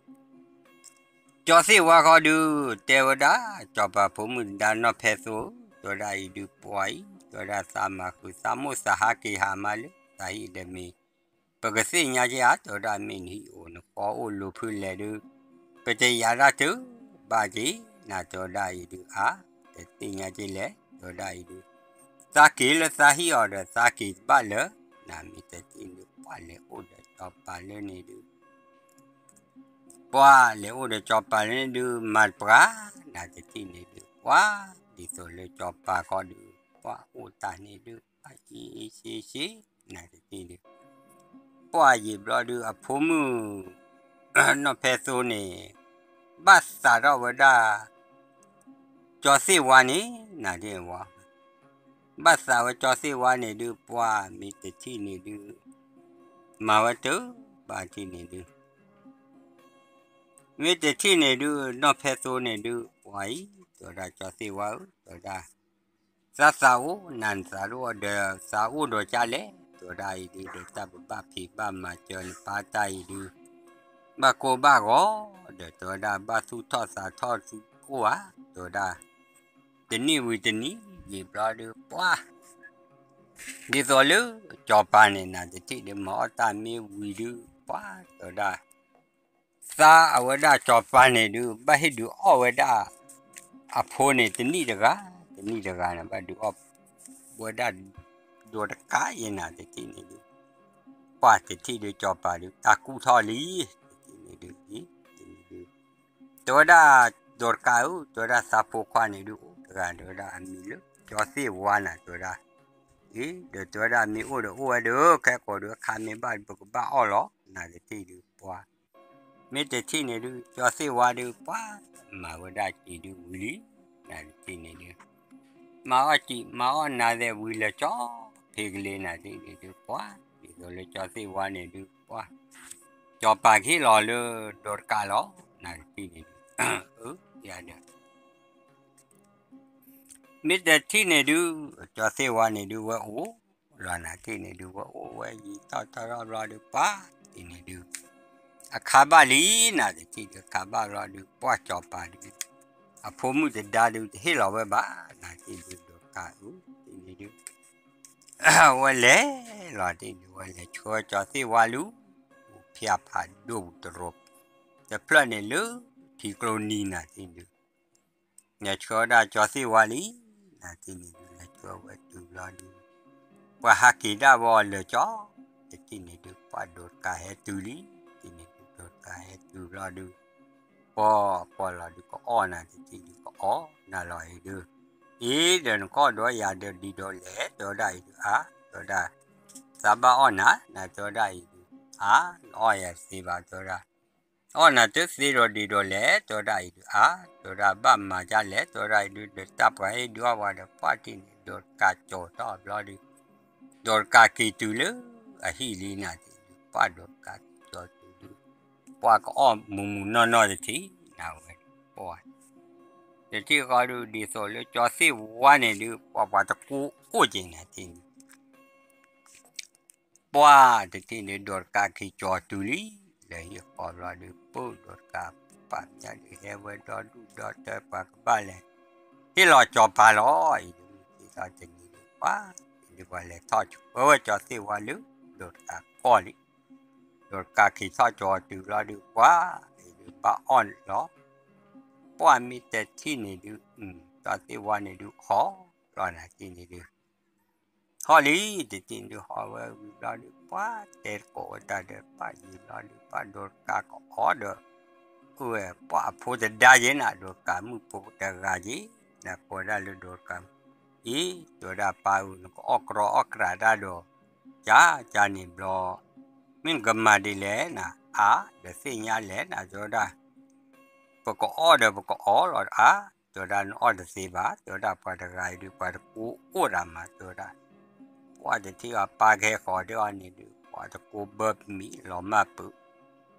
ကၠီသ့ၣ်ဝါဃီဒုး တဲဝဲဒၣ် ကၠီပၤဖိမုၣ်တဒါနီၢ်ဖဲသိ တဲဝဲဒၣ်အံၤဒုး ပှၤအံၤ တဲဝဲဒၣ် သးမၤဃုာ်သးမိၢ်သးဟးက့ၤဟးမးလၢ သးဟံၣ်ဒီးမ့ၢ် ပကသ့ၣ်ညါက့ၤဧါ တဲဝဲဒၣ် မ့ၢ်နဟံၣ်အိၣ်နဃီအိၣ်လိၤဖုလဲၣ်ဒုး ပတယာ်တၢ်တုၤဘၣ်က့ၤ နတဲဝဲဒၣ်အံၤဒုး အါ တသ့ၣ်ညါက့ၤလဲၣ် တဲဝဲဒၣ်အံၤဒုး သးက့ၤလၢသးဟံၣ်အီၤဒီး သးက့ၤတဘၣ်လၢ နမ့ၢ်တထံၣ်ဒုး ပှၤလဲၤအိၣ်ဒီးကၠီပၤလၢန့ၣ်ဒုး ပှၤလဲၤအိၣ်ဒီးကၠီပၤလၢန့ၣ်ဒုး မၤတပှၤ နတထံၣ်န့ၣ်ဒုး ပှၤ ဒ်သိးလၢကၠီပၤဃီဒုး ပှၤအိၣ်တၢ်န့ၣ်ဒုး ပှၤအံၤအံၤဆ့ဆ့ နတထံၣ်ဒုး ပှၤယံာ်ဘျီဒုး အဖိမုၣ် နီၢ်ဖဲသိန့ၣ် ဘၣ်သးထီၣ်ဝဲဒၣ် ကၠီသ့ၣ်ဝါန့ၣ် နတထံၣ်ဝဲ ဘၣ်သးဝဲကၠီသ့ၣ်ဝါန့ၣ်ဒုး ပှၤမ့ၢ်တထံၣ်န့ၣ်ဒုး မၤဝဲတုၤဘၣ်ထံၣ်န့ၣ်ဒုး မ့ၢ်တထံၣ်န့ၣ်ဒုး နီၢ်ဖဲသိန့ၣ်ဒုး ပှၤအံၤ တဲဝဲဒၣ်ကၠီသ့ၣ်ဝါဧၢ တဲဝဲဒၣ် သးသးအိၣ် နသးတအိၣ်ဒီးသးအိၣ်ဒီးကၠါလဲၣ် တဲဝဲဒၣ်အံၤဒုး ဒီးတၢ်ပဘၣ်ဖံးဘၣ်မၤစၢၤနပၢ်တၢ်အံၤဒုး ဘၣ်ကိၢ်ဘၣ်ဂီၤ ဒီးတဲဝဲဒၣ် ဘၣ်သူၣ်ထီၣ်သးထီၣ်သူၣ်ကိၢ်ဧါ တဲဝဲဒၣ် တနံၣ်ဝံၤတနံၣ်ယံာ်ဘျီဒုး ပှၤ ဒ်သိးလၢ ကၠီၤပၤန့ၣ် နတထံၣ်ဒုး မၤအီၣ်တၢ်မ့ၢ်ဝံၤဒုး ပှၤတဲဝဲဒၣ် သးအဝဲဒၣ်ကၠီၤပၤန့ၣ်ဒုး ဘၣ်ဟ့ၣ်ဒုးအီၣ်ဝဲဒၣ် အဖိန့ၣ် တနံၣ်တဂၤ တနံၣ်တဂၤန့ၣ် ဘၣ်ဒုးအီၣ်ဝဲဒၣ် ဒိးတကးယဲၢ်နၤတထံၣ်န့ၣ်ဒုး ပှၤတထံၣ်ဒုးကၠီၤပၤဒုး တၢ်ကူၣ်ထီၣ်လံ တထံၣ်န့ၣ်ဒုး တထံၣ်န့ၣ်ဒုး တဲဝဲဒၣ် ဒိးတကးဧၢ တဲဝဲဒၣ်သးဖိခွါန့ၣ်ဒုး အိၣ်တဂၤ တဲဝဲဒၣ်အမံၤလၢ ကၠီသ့ၣ်ဝါနၤ တဲဝဲဒၣ် အံၤ ဒီးတဲဝဲဒၣ်မ့ၢ်အိၣ်ဒီးအိၣ်ဝဲဒီး ခဲကိာ်ဒုးအခါမ့ၢ်ဘၣ်ပကဘၣ်အီၣ်လီၤ နၤတထံၣ်ဒုးပှၤ မ့ၢ်တထံၣ်န့ၣ်ဒုး ကၠီသ့ၣ်ဝါဒုးပှၤ မၤဝဲဒၣ်စံးဒုးဝံၤလံ နၤတထံၣ်န့ၣ်ဒုး မၤအီၣ်စံး မၤအီၣ်နၤသဲးဝံၤလၢာ်ကၠီ ဖံးကလ့နၤတထံၣ်န့ၣ်ဒုးပှၤ ဒ်သိးလၢကၠီသ့ၣ်ဝါန့ၣ်ဒုးပှၤ ကၠီၤပၤကဟ့ၣ်လီၤလၢဒိးတကးလီၤ နၤတထံၣ်န့ၣ်ဒုး အၢ ယၤဒီး မ့ၢ်တထံၣ်န့ၣ်ဒုး ကၠီသ့ၣ်ဝါန့ၣ်ဒုးဝဲအိၣ်လီၤ နၤတထံၣ်န့ၣ်ဒုး ဝဲအိၣ်ဝဲယံာ်ထီၣ်ထီၣ်ထီၣ်ဘျီဒုးပှၤ တထံၣ်န့ၣ်ဒုး အခါဘၣ်လံ နၤတထံၣ်ဒုး အခါဘၣ်ဘျီဒုး ပှၤကၠီၤပၤဒုး အဖိမုၣ်တဒါဒုး တဟ့ၣ်လီၤဝဲဘၣ် နၤတထံၣ်ဒုး ဒိးတကးအၢ တထံၣ်န့ၣ်ဒုး ဝဲလဲၤလီၤတထံၣ်န့ၣ်ဒုး ဝဲလဲၤဆှၢကၠီသ့ၣ်ဝါလၢ ဖၠၣ်ဖးဒိၣ်ပူၤတရိး တဖျၢၣ်န့ၣ်လၢ ထံကျိနံၤ နၤတထံၣ်န့ၣ်ဒုး လဲၤဆှၢဒၣ်ကၠီသ့ၣ်ဝါလံ နၤတထံၣ်န့ၣ်ဒုး လဲၤဆှၢဝဲတုၤဘျီဒုး ပှၤဟးက့ၤဒၣ်ဝဲအီၤလၢာ်ကၠီ တထံၣ်န့ၣ်ဒုး ပှၤဒိးတကးဟဲတုၤလံ တထံၣ်န့ၣ်ဒုး ဒိးတကးဟဲတုၤဘျီဒုး ပှၤကွၢ်လီၤဒုးကအီၣ်နၤ တထံၣ်ဒုးကအီၣ်နၤလီၤအံၤဒုး အံၤဒီးနကအီၣ်ဒီးယၤဒီးဒ်ဒီးလဲၣ် တဲဝဲဒၣ်အံၤဒုးအါ တဲဝဲဒၣ် သးဘၣ်အီၣ်နၤ နၤတဲဝဲဒၣ်အံၤဒုး အါ နအီၣ်ယၤတသ့ဘၣ် တဲဝဲဒၣ် အီၣ်နၤတသ့ဒီးဒ်ဒီးလဲၣ် တဲဝဲဒၣ်အံၤဒုးအါ တဲဝဲဒၣ်ဘၣ်မၤဒ်လဲၣ် တဲဝဲဒၣ်အံၤဒုး ဒီးတၢ်ပှၤဟ့ၣ်ဒုးအီၣ်ပှၤဒီး ပှၤတထံၣ်န့ၣ် ဒိးတကးကၠီၤထီၣ်ဘျီဒုး ဒိးတကးက့ၤတုၤလၢအဟံၣ်လံ နၤတထံၣ်ဒုး ပှၤဒိးတကးက့ၤကၠီၤတုၤဒုး ပှၤကအီၣ်မုာ်မုာ်နီၢ်နီၢ်တထံၣ် နၤဝဲ ပှၤ တထံၣ်ဃီဒုး ဒ်သိးလၢကၠီသ့ၣ်ဝါန့ၣ်ဒုး ပှၤပှၤတကိးအိၣ်က့ၤ နၤတထံၣ်န့ၣ် ပှၤတထံၣ်န့ၣ် ဒိးတကးက့ၤကၠီၤတုၤလံ လၢဟံၣ်ဃီဘျီဒုး ပၢၢ်ဒိးတကးပာ်မၠၣ်ဒုး ဟဲဝဲဒီဒူၣ်ဒီတၢ ပှၤကဘၣ်လဲၤ ဟ့ၣ်လီၤကၠီၤပၤလီၤ အံၤဒုး မုၢ်ဆ့ၣ်ထီၣ်တနံၤဒုး ပှၤ အံၤဒုးပှၤလဲၤထီၣ်ကၠီၤ ဝဲဝဲကၠီသ့ၣ်ဝါလၢ ဒိးတကးကီၢ်လံ ဒိးတကးက့ၤထီၣ်ကၠီၤတုၤဘျီဒုး ပှၤ အံၤဒုးဘၣ်အီၣ်လီၤ ပှၤမ့ၢ်တထံၣ်န့ၣ်ဒုး ကၠီသ့ၣ်ဝါန့ၣ်ဒုး ဟီၣ်လီၤ နၤတထံၣ်န့ၣ်ဒုး ဟီၣ်လံ တထံၣ်န့ၣ်ဒုး ဟီၣ်ဝဲဝံၤဘျီဒုး ပှၤတဲတကိးဝဲတၢ်ဒီး ပှၤယံာ်ဘျီဒုး ပှၤဒိးတကးကအီၣ်ဒီး အိၣ်ဝဲပှၤအဖိတဒါက့ၤ နၤဒိးတကးမုၣ်ဖိတဂၤက့ၤ နကိးဝဲဒၣ်လၢဒိးတကး အံၤ တဲဝဲဒၣ်ပၢ်ဧၢ နကအီၣ်ကြီအီၣ်ကြီတၢ်ဒီး ကၠါကၠါန့ၣ်ဘျီ မ့ၢ်နကမၤဒ်လဲၣ် နၤ အါ ဒီးသ့ၣ်ညါလဲၣ် နၤ တဲဝဲဒၣ် ပကအီၣ်ဒီးပကအီၣ်လီၤ အါ တဲဝဲဒၣ်နအီၣ်တသ့ဘၣ် တဲဝဲဒၣ်ပှၤတဂၤအံၤဒုး ပှၤတကိးအိၣ်ဒၣ်မး တဲဝဲဒၣ် ပှၤတထံၣ်အီၤပၢ်ကဟဲဃီၤဒုးအီၤန့ၣ်ဒုး ပှၤတကိးဘၢပမံၤ လီၤမၢ်ပၢၤ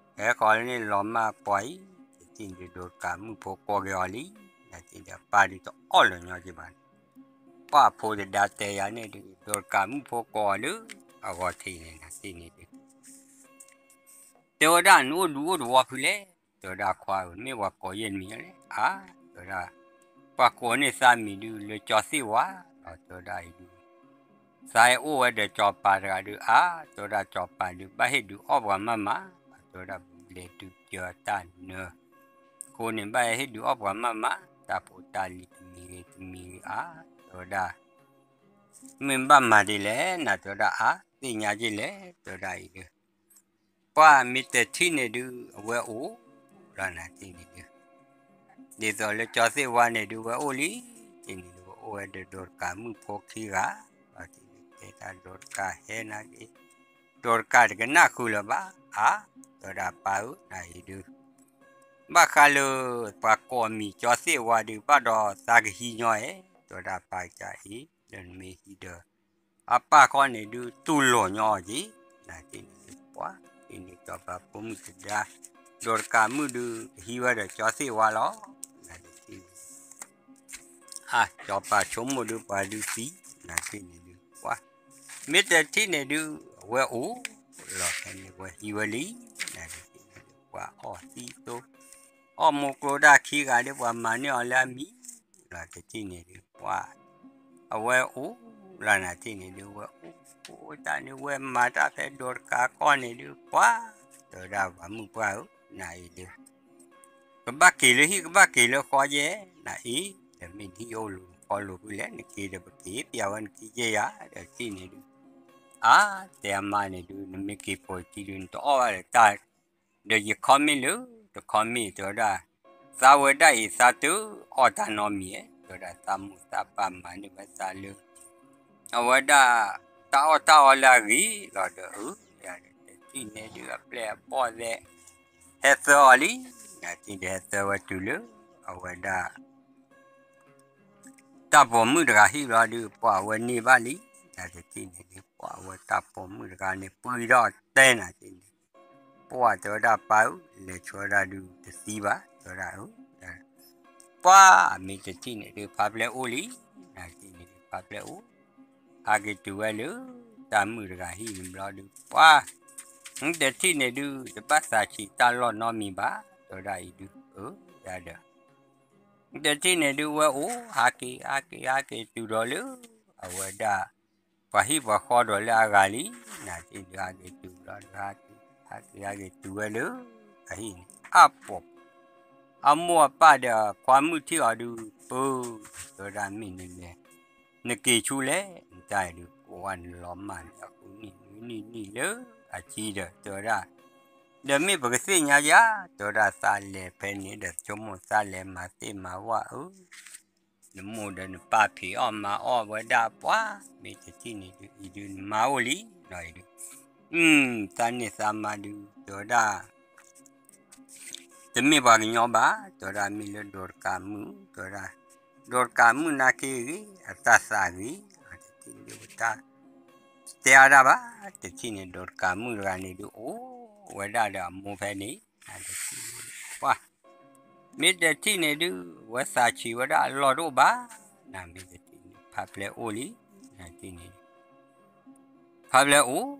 ဟဲဃီၤလၢန့ၣ်လီၤမၢ်ပှၤအံၤ တထံၣ်န့ၣ်ဒိးတကးမုၣ်ဖိကိးက့ၤအီၤလံ နၤတထံၣ်န့ၣ်ပၢ်ဒုးတအီၣ်လၢၤညီက့ၤဘၣ်န့ၣ် ပှၤဖိတဒါတဲယၤန့ၣ်ဒုး ဒိးတကးမုၣ်ဖိကိးအီၤလၢ အဂီၢ်ထံးန့ၣ် နၤတထံၣ်န့ၣ်ဒုး တဲဝဲဒၣ် နအိၣ်ဒုးအိၣ်တဝီဖုလဲၣ် တဲဝဲဒၣ်ခွါဧၢ မ့ၢ်ပှၤကိးယဲၢ်နမံၤလဲၣ် အါ တဲဝဲဒၣ် ပှၤကိးန့ၢ်သးမံၤဒုး လၢကၠီသ့ၣ်ဝါ ဒီးတဲဝဲဒၣ်အံၤဒုး သးဟဲအိၣ်ဝဲဒီးကၠီၤပၤတဂၤဒုး အါ တဲဝဲဒၣ်ကၠီၤပၤဒုး ဘၣ်ဟ့ၣ်ဒုးအီၣ်ပှၤမးမး တဲဝဲဒၣ် လဲၤဒုးကၢတၢ်နၢ အဃိန့ၣ် ဘၣ်ဟဲဟ့ၣ်ဒုးအီၣ်ပှၤမးမး တၢ်ဖိတၢ်လံၤတမံၤဂ့ၤတမံၤဂ့ၤ အါ တဲဝဲဒၣ် မ့ၢ်ဘၣ်မၤဒ်လဲၣ် နၤ တဲဝဲဒၣ် အါ သ့ၣ်ညါက့ၤလဲၣ် တဲဝဲဒၣ်အံၤဒုး ပှၤမ့ၢ်တထံၣ်န့ၣ်ဒုး အဝဲအိၣ်လီၤ နၤတထံၣ်န့ၣ်ဒုး ဒ်သိးလၢကၠီသ့ၣ်ဝါန့ၣ်ဒုး ဝဲအိၣ်လံ တထံၣ်န့ၣ်ဒုး ဝဲအိၣ်ဝဲဒီးဒိးတကးမုၣ်ဖိခံဂၤ ဒီးတထံၣ်န့ၣ်တဲတၢ်ဒိးတကးဟဲနာ်က့ၤ ဒိးတကးတကနၣ်ဃုာ်လၢၤဘၣ် အါ တဲဝဲဒၣ်ပၢ်ဧၢ နၤအံၤဒုး ဘၣ်ဃးလၢ ပှၤကိးမံၤကၠီသ့ၣ်ဝါဒုး ဘၣ်ဒီးသးကဟံးညီဧါ တဲဝဲဒၣ်ပၢ်ကစၢ်အံၤ လၢနမ့ၢ်ဟံးဒီး အပၢ်ခီန့ၣ်ဒုး တူၢ်လိာ်ညီအီၤက့ၤ နၤတထံၣ်န့ၣ်ဒုး ပှၤ တထံၣ်န့ၣ်ကၠီၤပၤဖိမုၣ်တဒါ ဒိးတကးမုၣ်ဒုး ကဟံးဝဲဒီးကၠီသ့ၣ်ဝါလီၤ နၤတထံၣ်န့ၣ် အါ ကၠီၤပၤဆိကမိၣ်ဒုး ပှၤဒုးသံ နၤတထံၣ်န့ၣ်ဒုး ပှၤ မ့ၢ်တထံၣ်န့ၣ်ဒုး အဝဲအိၣ်လီၤဖဲန့ၣ် ဝဲဟံးဝဲလံ နၤတထံၣ်န့ၣ်ဒုး ပှၤအီၣ်သံသိ အီၣ်မူကျိဒၣ်ခံဂၤဒုး ပှၤမၤန့ၢ်အီၤလၢအမံၤ လီၤတထံၣ်န့ၣ်ဒုး ပှၤ အဝဲအိၣ်လီၤနၤတထံၣ်န့ၣ်ဒုး ဝဲအိၣ်အိၣ်တၢ်န့ၣ် ဝဲမၤတၢ်ဖဲဒိးတကးကီၢ်န့ၣ်ဒုး ပှၤ တဲဝဲဒၣ်ပှၤမုၣ်ပှၢ်ဧၢ နၤအံၤဒုး ကဘၣ်က့ၤလၢဟံၣ် ကဘၣ်က့ၤလၢဃီယဲၢ် နၤအံၤ ဒီးမ့ၢ်နဟံၣ်အိၣ်လူၤဃီလူၤဖုလဲၣ် နက့ၤဒီးပက့ၤ ပျးဝဲနက့ၤယဲၢ်ယၤ ဒီးတထံၣ်န့ၣ်ဒုး အါ တဲအမါန့ၣ်ဒုး နမ့ၢ်က့ၤပိာ်တံၤဒုး နတအီၣ်ဘၣ်ဒီးတၢ် ဒီးယခီမ့ၢ်လၢ တခီမ့ၢ်တဲဝဲဒၣ် သးဝဲဒၣ်အံၤ သးတအီၣ်တၢ်နီတမံၤဧါ တဲဝဲဒၣ်သးမိၢ်သးပၢ်မၤန့ၢ်ဝဲသးလၢ အဝဲဒၣ် တၢ်အီၣ်တၢ်အီလၢအဂ့ၤလီၤဒီး အၢ တထံၣ်န့ၣ်ဒုး အပျဲၢ်အဘီၣ်သဲး ဟဲသၢအီၤလံ နၤတထံၣ်န့ၣ်ဒုး ဟဲသၢဝဲတုၤလၢ အဝဲဒၣ် တၢ်ပိာ်မုၣ်တဂၤဟံၣ်ဘျီဒုး ပှၤအဝဲန့ၢ်ဘၣ်လံ နၤတထံၣ်န့ၣ်ဒုး ပှၤအဝဲတၢ်ပိာ်မုၣ်တဂၤန့ၣ် ပှံထီၣ်တဲနၤတထံၣ်န့ၣ် ပှၤတဲဝဲဒၣ်ပၢ်ဧၢ လဲၤဆှၢဒၣ်ဒုးတသံဘၣ် တဲဝဲဒၣ်အၢ ပှၤမ့ၢ်တထံၣ်န့ၣ်ဒုး ဖါပျဲၢ်အိၣ်လံ နၤတထံၣ်န့ၣ်ဒုး ဖါပျဲၢ်အိၣ် ဟးက့ၤတုၤဝဲလၢ တၢ်မုၣ်တဂၤဟံၣ်န့ၣ်ဘျီဒုး ပှၤ မ့ၢ်တထံၣ်န့ၣ်ဒုး တဘၣ်သးဆံးတၢ်လီၢ်နီတမံၤဘၣ် တဲဝဲဒၣ်အံၤဒုး အၢ ယၤဒီး မ့ၢ်တထံၣ်န့ၣ်ဒုး ဝဲအိၣ် ဟးက့ၤ ဟးက့ၤ ဟးက့ၤတုၤဒီးလၢ အဝဲဒၣ် ပှၤဟံၣ်ပှၤဃီဒီးလၢအဂၤလံ နၤတထံၣ်ဒုး ဟးက့ၤတုၤဘျီဒုး ဟးက့ၤ ဟးက့ၤ ဟးက့ၤတုၤဝဲလၢ အဟံၣ်န့ၣ် အါပှၤ အမိၢ်အပၢ်ဒီးခွါမုၣ်ထံၣ်အီၤဒုး အၢ တဲဝဲဒၣ်မ့ၢ်နလဲၤ နက့ၤဆူလဲၣ် နတၢ်အံၤဒုး ကိးဝဲနလီၤမၢ်န့ၣ် အဃိနံၣ်နံၣ်နံၣ်လၢအဆံဒီး တဲဝဲဒၣ် ဒီးမ့ၢ်ပကသ့ၣ်ညါယၤ တဲဝဲဒၣ်သးလဲၤဖဲန့ၣ်ဒီး ဆိကမိၣ်သးလဲၤမၤသ့ၣ်မၤဝၣ်အၢ နမိၢ်ဒီးနပၢ်ဖံးအီၣ်မၤအီၣ်ဝဲဒၣ်ပှၤ မ့ၢ်တထံၣ်န့ၣ်ဒုး အံၤဒုးနမါအိၣ်လံ နီၢ်အံၤဒုး သးန့ၢ်သးမါဒုး တဲဝဲဒၣ် တမ့ၢ်ပှၤကညီဘၣ် တဲဝဲဒၣ်မ့ၢ်လၢဒိးတကးမုၣ် တဲဝဲဒၣ် ဒိးတကးမုၣ်နာ်က့ဂ့ၤ အတၢ်သးဂ့ၤ တထံၣ်န့ၣ်ဒုး ပတၢ် တဲအါဒၣ်ဘၣ် တထံၣ်န့ၣ် ဒိးတကးမုၣ်တဂၤန့ၣ်ဒုး အိၣ်ဝဲဒၣ်ဒီးအမိၢ်ဖဲန့ၣ် ပှၤ မ့ၢ်တထံၣ်န့ၣ်ဒုး ဝဲသးဆံးဝဲဒၣ်အလီၢ်တအိၣ်ဘၣ် နမ့ၢ်တထံၣ်န့ၣ် ဖါပျဲၢ်အိၣ်လံ နထံၣ်န့ၣ် ဖါပျဲၢ်အိၣ်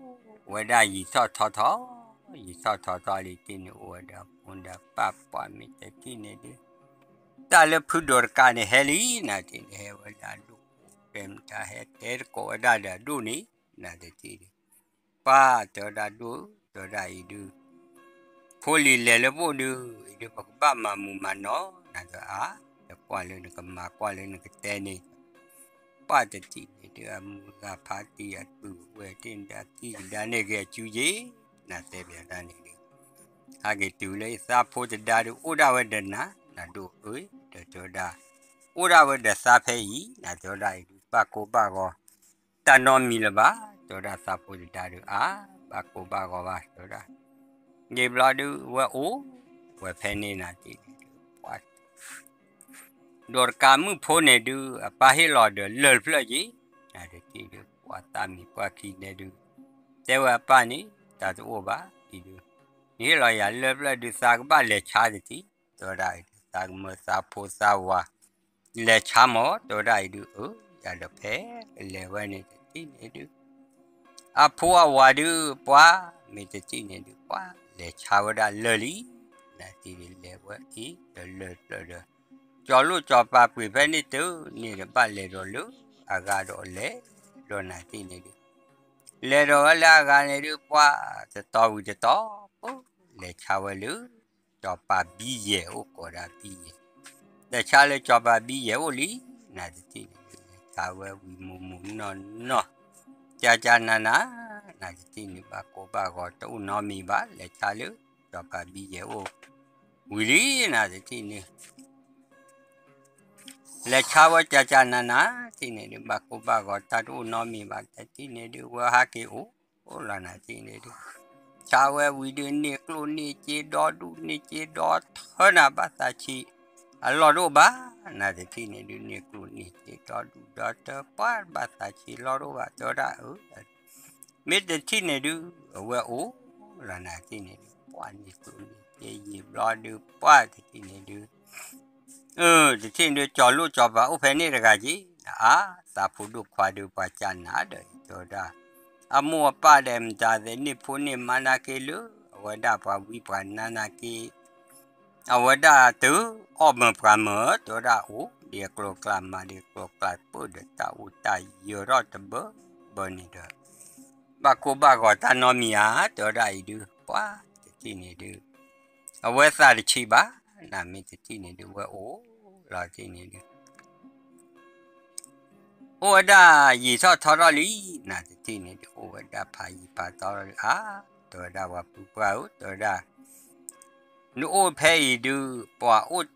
ဝဲဒၣ်ယံာ်ထီၣ်ထီထီၣ် ယံာ်ထီၣ်ထီထီၣ်လံ တထံၣ်န့ၣ်အိၣ်ဝဲဒီးအမိၢ်ဒီးပၢ် ပှၤမ့ၢ်တထံၣ်န့ၣ်ဒုး တၢ်လၢဖုဒိးတကးန့ၣ်ဟဲလံ နထံၣ်န့ၣ် ဟဲဝဲဒၣ်ဒိၣ် တဲမတၤဟဲတဲတကိးဝဲဒၣ်ဒီးအဒိၣ်န့ၣ် နတထံၣ်ဒုး ပှၤတဲဝဲဒၣ်ဒိၣ် တဲဝဲဒၣ်အံၤဒုး ဖိလံၤလဲၤလၢပအိၣ်ဒုး အံၤဒုး ပကဘၣ်မၤမုာ်မၤနီၢ် နဒီးအါ ဒီးကွၢ်လၢနကမၤကွၢ်လၢနကတဲန့ၣ် ပှၤတထံၣ်န့ၣ်ဒုး အမုာ်ဂၤဖးတံၢ်အပုၢ်ဝဲၢ်တ့ၢ်နတၢ်ကံၣ်ကဒါန့ၣ်ဂ့ၤအစုယ့ၣ် နတဲဘၣ်ဒၣ်န့ၣ်ဒုး ဟဲက့ၤတုၤလၢယသးဖိတဒါဒုး အိၣ်ဒၣ်ဝဲဒီးနၤ နဒိၣ်အၢ ဒီးတဲဝဲဒၣ် အိၣ်ဒၣ်ဝဲဒီးသးဖဲအံၤ နတဲဝဲဒၣ်အံၤဒုး ဘၣ်ကိၢ်ဘၣ်ဂီၤ တၢ်နီတမံၤလၢၤဘၣ် တဲဝဲဒၣ်သးဖိတဒါဒုး အါ ဘၣ်ကိၢ်ဘၣ်ဂီၤဘၣ် တဲဝဲဒၣ် ယံာ်ဘျီဒုးဝဲအိၣ် ဝဲဖဲန့ၣ်နၤတထံၣ်န့ၣ်ဒုး ပှၤ ဒိးတကးမုၣ်ဖိန့ၣ်ဒုး အပၢ်ဟ့ၣ်လီၤဒီးလၢၢ်တဖျၢၣ်က့ၤ နတထံၣ်ဒုး ပှၤသးမံၤပှၢ်ခံန့ၣ်ဒုး တဲဝဲအပၢ်န့ၣ် တၢ်တအိၣ်ဘၣ်အံၤဒုး နဟ့ၣ်လီၤယၤလၢၢ်တဖျၢၣ်ဒုး သးကဘၣ်လဲၤဆါတထံၣ် တဲဝဲဒၣ်အံၤဒုး သးကမၢသးဖိသးဝၤ လဲၤဆါမး တဲဝဲဒၣ်အံၤဒုး အၢ ယၤဒီးဖဲကလဲၤဝဲန့ၣ်တထံၣ်န့ၣ်ဒုး အဖိအဝၤဒုး ပှၤ မ့ၢ်တထံၣ်န့ၣ်ဒုး ပှၤ လဲၤဆါဝဲဒၣ်လၢၢ်လံ နတထံၣ်ဒုး လဲၤဝဲအံၤဒီးလၢၢ်တဖျၢၣ်ဒီး ကၠီၤလိၣ်ကၠီၤပၤပှ့ၤဖဲန့ၣ်တုၤန့ၣ်ဒီး ဘၣ်လဲၤဒီးလၢအဂၤဒီးလဲၤ ဒီးနတထံၣ်န့ၣ်ဒုး လဲၤဒီးဝဲလၢအဂၤန့ၣ်ဒုး ပှၤ တတီၤဝံၤတတီၤ ပူၤ လဲၤဆါဝဲလၢ ကၠီၤပၤဘံယဲၢ်အိၣ် ကိးဒၣ်ဘံယဲၢ် လဲၤဆါလၢကၠီၤပၤဘံယဲၢ်အိၣ်လံ နတထံၣ်န့ၣ်ဒုး လဲၤဆါဝဲဝံၤမိၢ်မိၢ်နီၢ်နီၢ် ကၠၢ်ကၠၢ်နးနး နတထံၣ်န့ၣ် ဘၣ်ကိၢ်ဘၣ်ဂီၤတအိၣ်နီတမံၤဘၣ် လဲၤဆါလၢ ကၠီၤပၤဘံယဲၢ်အိၣ် ဝံၤလံ နတထံၣ်န့ၣ် လဲၤဆါဝဲကၠၢ်ကၠၢ်နးနး တထံၣ်န့ၣ်ဒုး ဘၣ်ကိၢ်ဘၣ်ဂီၤတၢ်တအိၣ်နီတမံၤဘၣ် တထံၣ်န့ၣ်ဒုး ဝဲဟးက့ၤအိၣ် အိၣ်လီၤနတထံၣ်န့ၣ်ဒုး ဆါဝဲဝံၤဒုး န့ၢ်ကျိၣ်န့ၢ်စ့ဒီဒူၣ် န့ၢ်စ့ဒီထၢနၤ ဘၣ်သးဆံး အလီၢ်တအိၣ်ဘၣ် နတထံၣ်န့ၣ်ဒုး န့ၢ်ကျိၣ်န့ၢ်စ့ဒီဒူၣ်ဒီထၢ ပှၤဘၣ်သးဆံးလီၢ်တအိၣ်ဘၣ် တဲဝဲဒၣ်အၢ မ့ၢ်တထံၣ်န့ၣ်ဒုး အဝဲအိၣ်လီၤနတထံၣ်န့ၣ်ဒုး ပှၤန့ၢ်ကျိၣ်န့ၢ်စ့ယံာ်ဘျီဒုး ပှၤတထံၣ်န့ၣ်ဒုး တထံၣ်န့ၣ်ဒုး ကၠီၤလိၣ်ကၠီၤပၤအိၣ်ဖဲန့ၣ်တဂၤက့ၤ အါ သးဖိဒိၣ်ခွါဒုး ပှၤကၢ်နၤဒီး တဲဝဲဒၣ် အမိၢ်အပၢ်ဒီးမတၤသ့ၣ်န့ၢ်ဖိန့ၢ်မါနာ်က့လၢ အဝဲဒၣ်ပှၤဝံပှၤနါနာ်က့ အဝဲဒၣ်တအီၣ်မၢပှၤမၢ တဲဝဲဒၣ်အိၣ် အဝဲဒၣ်မၤတ့ၢ်အကျိၤအကျဲ မၤဒံးအကျိၤအကျဲ ပၢၢ်ဒီးတၢ်အိၣ်တၢ်ယၢၤထီၣ်တဘၢဘၢန့ၣ်ဒီး ဘၣ်ကိၢ်ဘၣ်ဂီၤတၢ်နီတမံၤဧါ တဲဝဲဒၣ်အံၤဒုး ပှၤတထံၣ်န့ၣ်ဒုး အဝဲသးတဆံးဘၣ် နမ့ၢ်တထံၣ်န့ၣ်ဒုး ဝဲအိၣ်လီၤတထံၣ်န့ၣ်ဒုး အိၣ်ဝဲဒၣ်ယံာ်ထီၣ်ထီထီၣ်လံ နတထံၣ်န့ၣ်ဒုး အိၣ်ဝဲဒၣ်ဖးယံာ်ဖးထီထီၣ်လံ အါ တဲဝဲဒၣ်ပှၤပုၢ်ပှၢ်ဧၢ တဲဝဲဒၣ် နအိၣ်ဖဲအံၤဒုး ပှၤအိၣ်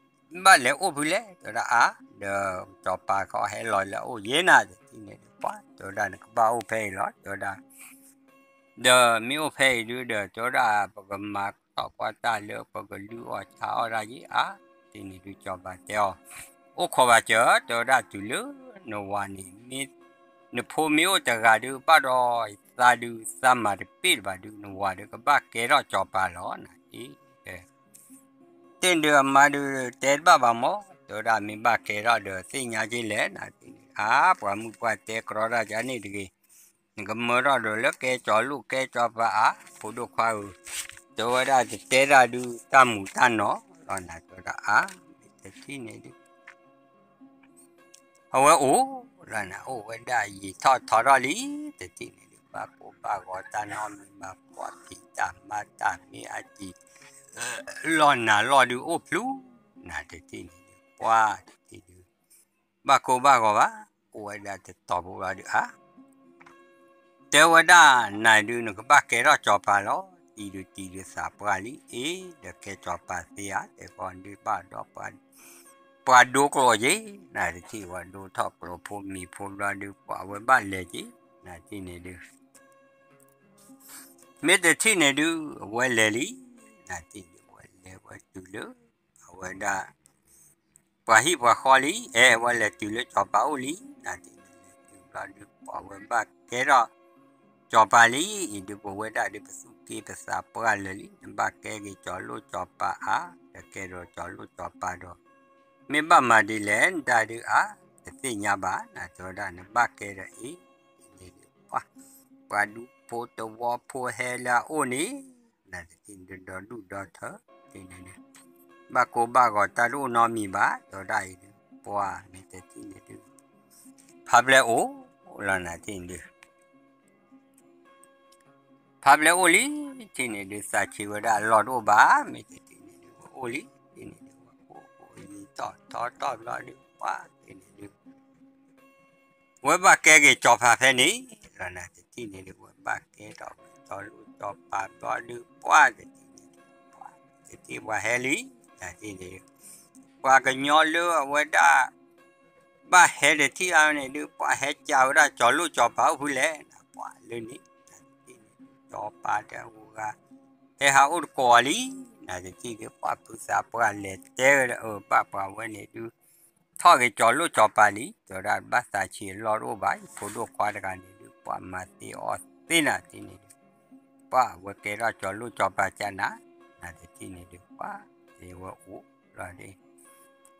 ဘၣ်လဲၤအိၣ်ဖုလဲၣ် တဲဝဲဒၣ်အါ ဒီးစီၤပၤခီဟဲလီၤလၢအအိၣ်ယဲၢ်နၤ တထံၣ်န့ၣ်ဒုး ပှၤ တဲဝဲဒၣ်နကဘၣ်အိၣ်ဖဲအံၤလီၤ တဲဝဲဒၣ် ဒီးမ့ၢ်အိၣ်ဖဲအံၤဒုးဒီး တဲဝဲဒၣ် ပကမၤထီၣ်ကွၢ်တၢ်လၢပကလုၢ်အီၣ်ဆါအီၣ်ဒၣ်ယဲၢ်အါ တထံၣ်န့ၣ်ဒုး စီၤပၤတဲအီၤ အိၣ်ခိးဘၣ်စၢၤ တဲဝဲဒၣ်တုၤလၢနဝၤန့ၣ် မ့ၢ် နဖိမ့ၢ်အိၣ်တဂၤဒုး ဘၣ်ဒီးသးဒုးသးမၤတပ့ၢ်တဘၣ်ဒုး နဝၤဒုးကဘၣ်ကဲထီၣ်စီၤပၤလီၤ နတထံၣ် တ့ၢ်ဒုးအမါဒုးတဲတဘၣ်ဘၣ်မး တဲဝဲဒၣ်မ့ၢ်ဘၣ်ကဲထီၣ်ဒီးသ့ၣ်ညါက့လဲၣ် နတထံၣ်န့ၣ် အါ ပှၤမုၢ်ပှၢ်တဲကြီတၢ်ကန့ၣ်တဂ့ၤ နကမၢထီၣ်ဒီးလၢကဲစီၤလိၣ်ကဲစီၤပၤအါ ဖိဒိၣ်ခွါဧၢ တဲဝဲဒၣ်တတဲတၢ်ဒုးတၢ်မူးတၢ်နီၢ်လီၤ နတဲဝဲဒၣ်အါ တထံၣ်န့ၣ်ဒုး အဝဲအိၣ်လီၤနၤ အိၣ်ဝဲဒၣ်ယံာ်ထီၣ်ထီထီၣ်လံ တထံၣ်န့ၣ်ဒုး ဘၣ်ကိၢ်ဘၣ်ဂီၤတၢ်နီတမံၤဘၣ် ပှၤဖံးတၢ်မၤတၢ်မ့ၢ်အါတံၤ လီၢ်နၤလီၢ်ဒုးအိၣ်ဖျူ နတထံၣ်န့ၣ်ဒုး ပှၤတထံၣ်ဒုး ဘၣ်ကိၢ်ဘၣ်ဂီၤဘၣ် အိၣ်ဝဲဒၣ်တတီၤဖိလီၤဒုးအါ တဲဝဲဒၣ်နၤဒုး နကဘၣ်ကဲထီၣ်စီၤပၤလီၤ တံၤဒုးတံၤဒုးသးပှၢ်လံ အ့ ဒီးကဲစီၤပၤသ့ဧါ တဲကီးဒုးဘၣ်ဒီး ပှၤဒိကျိာ်က့ၤ နတထံၣ်ဝဲဒိထီၣ်ကျိာ်ဖိမံၤဖိဘျီဒုး ပှၤဝဲဘၣ်လဲၤက့ၤ နတထံၣ်န့ၣ်ဒုး မ့ၢ်တထံၣ်န့ၣ်ဒုး အဝဲလဲၤလံ နတထံၣ်န့ၣ် ဝဲလဲၤဝဲတုၤလၢ အဝဲဒၣ် ပှၤဟံၣ်ပှၤဃီလံ အဲ ဝဲလဲၤတုၤလၢစီၤပၤအိၣ်လံ နတထံၣ်န့ၣ် လဲၤတုၤဘျီဒုး ပှၤဝဲဘၣ်ကဲထီၣ် စီၤပၤလံ အံၤဒုး ပဝဲဒၣ်ဒုး ပသူၣ်က့ပသးပှၢ်လၢာ်လံ နဘၣ်ကဲက့ၤစီၤလိၣ်စီၤပၤအါ ဒီးကဲဒီးစီၤလိၣ်စီၤပၤဒီး မ့ၢ်ဘၣ်မၤဒ်လဲၣ် နတၢ်ဒုးအါ တသ့ၣ်ညါဘၣ် နတဲဝဲဒၣ် နဘၣ်ကဲဒီးအံၤ ဒ်န့ၣ်ဒုး ပှၤ ပှၤဒူဖိတဝီဖိဟဲလၢအအိၣ်န့ၣ် နတထံၣ်န့ၣ်ဒုး ဒီဒူၣ်ဒီထၢ ဒ်န့ၣ်ဒုး ဘၣ်ကိၢ်ဘၣ်ဂီၤတၢ်တအိၣ်နီတမံၤဘၣ် တဲဝဲဒၣ်အံၤဒုး ပှၤမ့ၢ်တထံၣ်န့ၣ်ဒုး ဖးဘျဲၣ်အိၣ်လီၤ နတထံၣ်န့ၣ်ဒုး ဖးဘျဲၣ်အိၣ်လံ တထံၣ်န့ၣ်ဒုး သးဆံးဝဲဒၣ်အလီၢ်တအိၣ်ဘၣ် မ့ၢ်တထံၣ်န့ၣ်ဒုး ဝဲအိၣ်လံ တထံၣ်န့ၣ်ဒုး ဝဲအိၣ်အိၣ်ယံာ်ထီၣ်ထီထီၣ်ဘျီဒုး ပှၤ တထံၣ်န့ၣ်ဒုး ဝဲဘၣ်ကဲက့ၤစီၤပၤဖဲန့ၣ်လီၤ နတထံၣ်န့ၣ်ဒုး ဝဲဘၣ်ကဲထီၣ်က့ၤစီၤလိၣ်စီၤပၤဘျီဒုး ပှၤ တထံၣ်န့ၣ်ဒုး ပှၤ တထံၣ်ပှၤဟဲလံ နတထံၣ်န့ၣ်ဒုး ပှၤကညီလၢအဝဲဒၣ် ဘၣ်ဟဲတထံၣ်အါန့ၣ်ဒုး ပှၤဟဲကးဝဲဒၣ်စီၤလိၣ်စီၤပၤအိၣ်ဖုလဲၣ် နပှၤလၢန့ၣ် နတထံၣ်န့ၣ်ဒုး စီၤပၤတဂၤ ဟဲဟးအိၣ်တကိးအီၤလံ နတထံၣ်ဒုး ပှၤဖုသးပှၢ်လဲၤတဲဝဲဒၣ် အၢ ဘၣ်ပှၤဝဲန့ၣ်ဒုး ထီၣ်က့ၤစီၤလိၣ်စီၤပၤလံ တဲဝဲဒၣ် ဘၣ်သးဆံးအလီၢ်တအိၣ်ဘၣ် ယဖိဒိၣ်ခွါတဂၤန့ၣ်ဒုး ပှၤမၤသ့အီၣ်သ့ နတထံၣ်န့ၣ်ဒုး ပှၤဝဲကဲထီၣ်စီၤလိၣ်စီၤပၤကနၤ နတထံၣ်န့ၣ်ဒုး ပှၤ ဝဲအိၣ်လီၤ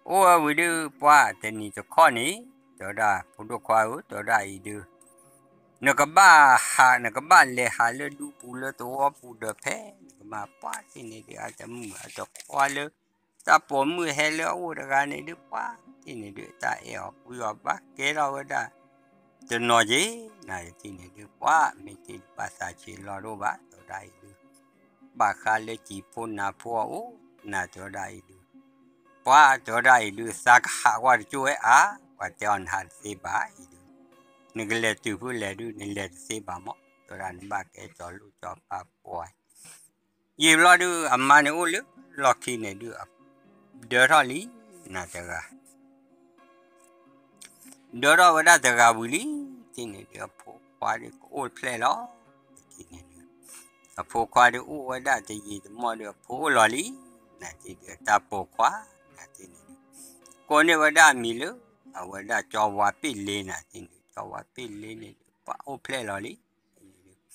အိၣ်ဝဲဝံၤဒုး ပှၤတနံၤတခီန့ၣ် တဲဝဲဒၣ် ဖိဒိၣ်ခွါဧၢ တဲဝဲဒၣ်အံၤဒုး နကဘၣ်ဟး နကဘၣ်လဲၤဟးလၢဒူပူၤလၢသဝီပူၤဒီးဖဲ နကမၤပှၤတထံၣ်န့ၣ်ဒုး အတမုာ်အတခွါလၢ တၢ်ပိာ်မုၣ်ဟဲလၢအအိၣ်တဂၤန့ၣ်ဒုး ပှၤတထံၣ်န့ၣ်ဒုး တၢ်အဲၣ်အီၤကွံအီၤဘၣ်ကဲထီၣ်ဝဲဒၣ် တနီၤက့ၤ နတထံၣ်န့ၣ်ဒုး ပှၤမ့ၢ်တ့ၢ်ဘၣ်သးဆံးလီၢ်တအိၣ်ဘၣ် တဲဝဲဒၣ်အံၤဒုး ဘၣ်ဃးလၢစံာ်ဖိနၤဖိအအိၣ် နတဲဝဲဒၣ်အံၤဒုး ပှၤတဲဝဲဒၣ်အံၤဒုး သးကဟးကွၢ်တကၠိၣ်ဝဲအါ ပှၤတဲအီၤနဟးတသ့ဘၣ်အံၤဒုး နကလဲၤတုၤဖုလဲၣ်ဒုး နလဲၤတသ့ဘၣ်မး တဲဝဲဒၣ်နဘၣ်ကဲစီၤလိၣ်စီၤပၤပှၤ ယံာ်ဘျီဒုး အမါန့ၣ်အိၣ်လၢလီၢ်ခံန့ၣ်ဒုး ဒၢထီၣ်လံ နတဂၤ ဒၢထီၣ်ဝဲဒၣ်တဂၤဝံၤလံ တထံၣ်န့ၣ်ဒုး အဖိခွါဒုးကအိၣ်ဖျဲၣ်လီၤ တထံၣ်န့ၣ်ဒုး အဖိခွါဒုးအိၣ်ဝဲဒၣ်တယံာ်တမီၢ်ဒုး အဖိအိၣ်လီၤလံ နတထံၣ်ဒုး အတၢ်ပိာ်ခွါ နတထံၣ်န့ၣ်ဒုး ကိးန့ၢ်ဝဲဒၣ်အမံၤလၢ အဝဲဒၣ်ကၠီဝါပ့ၣ်လ့ နတထံၣ်န့ၣ် ကၠီဝါပ့ၣ်လ့န့ၣ်ဒုး ပှၤအိၣ်ဖျဲၣ်လီၤလံ တထံၣ်န့ၣ်ဒုး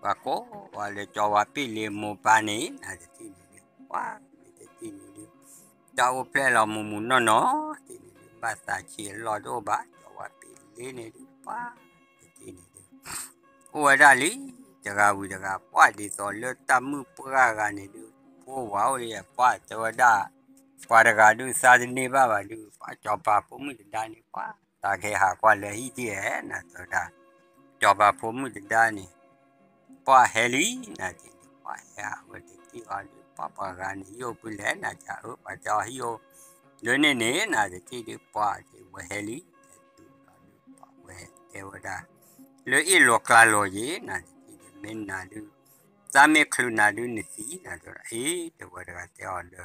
ပှၤကိးဝဲလၢကၠီဝါပ့ၣ်လ့မိၢ်ပၢ်န့ၣ် နတထံၣ်န့ၣ်ဒုး ပှၤမ့ၢ်တထံၣ်န့ၣ်ဒုး တၢ်အိၣ်ဖျဲၣ်လီၤမုၢ်မုၢ်နီၢ်နီၢ် တထံၣ်န့ၣ်ဒုး ဘၣ်သးဆံးအလီၢ်တအိၣ်ဘၣ် ကၠီဝါပ့ၣ်လ့န့ၣ်ဒုး ပှၤတထံၣ်န့ၣ်ဒုး အိၣ်ဝဲဒၣ်လံ တဂၤဝံၤတဂၤ ပှၤဒ်သိးလၢတၢ်မုၣ်ပှၢ်ဂၤန့ၣ်ဒုး ဖိဝၤအိၣ်လံ ပှၤတဲဝဲဒၣ် ပှၤတဂၤဒုးသးတန့ၢ်ဘၣ်ဘၣ်ဒုး ပှၤစီၤပၤဖိမုၣ်တဒါန့ၣ် ပှၤသးကဟဲဟးကွၢ်လၢဟံၣ်ဒ်အဲၣ် နၤတဲဝဲဒၣ်, စီၤပၤဖိမုၣ်တဒါန့ၣ် ပှၤဟဲလံ နၤတထံၣ်ဒုး ပှၤဟဲဟးဝဲတထံၣ်အီၤဒုး ပှၤပှၤဂၤန့ၣ် ဟံၣ်အိၣ်ဖဲလဲၣ် နၤတဲအၢ ပှၤတဲအီၤဟံၣ်အိၣ် ဒ်န့ၣ်န့ၣ် နၤတထံၣ်ဒုး ပှၤဝဲဟဲလံ ဟဲတုၤလီၤဒုး ပှၤဝဲတဲဝဲဒၣ် လၢအ့ၣ်လိာ်ကျါလိာ်ယ့ၣ် နၤတထံၣ်ဒုး မ့ၢ်နၤဒုး သးမ့ၢ်ချုးနၤဒုးနသံ နၤတဲဝဲဒၣ် အ့ တဲဝဲတဂၤတဲအီၤလၢ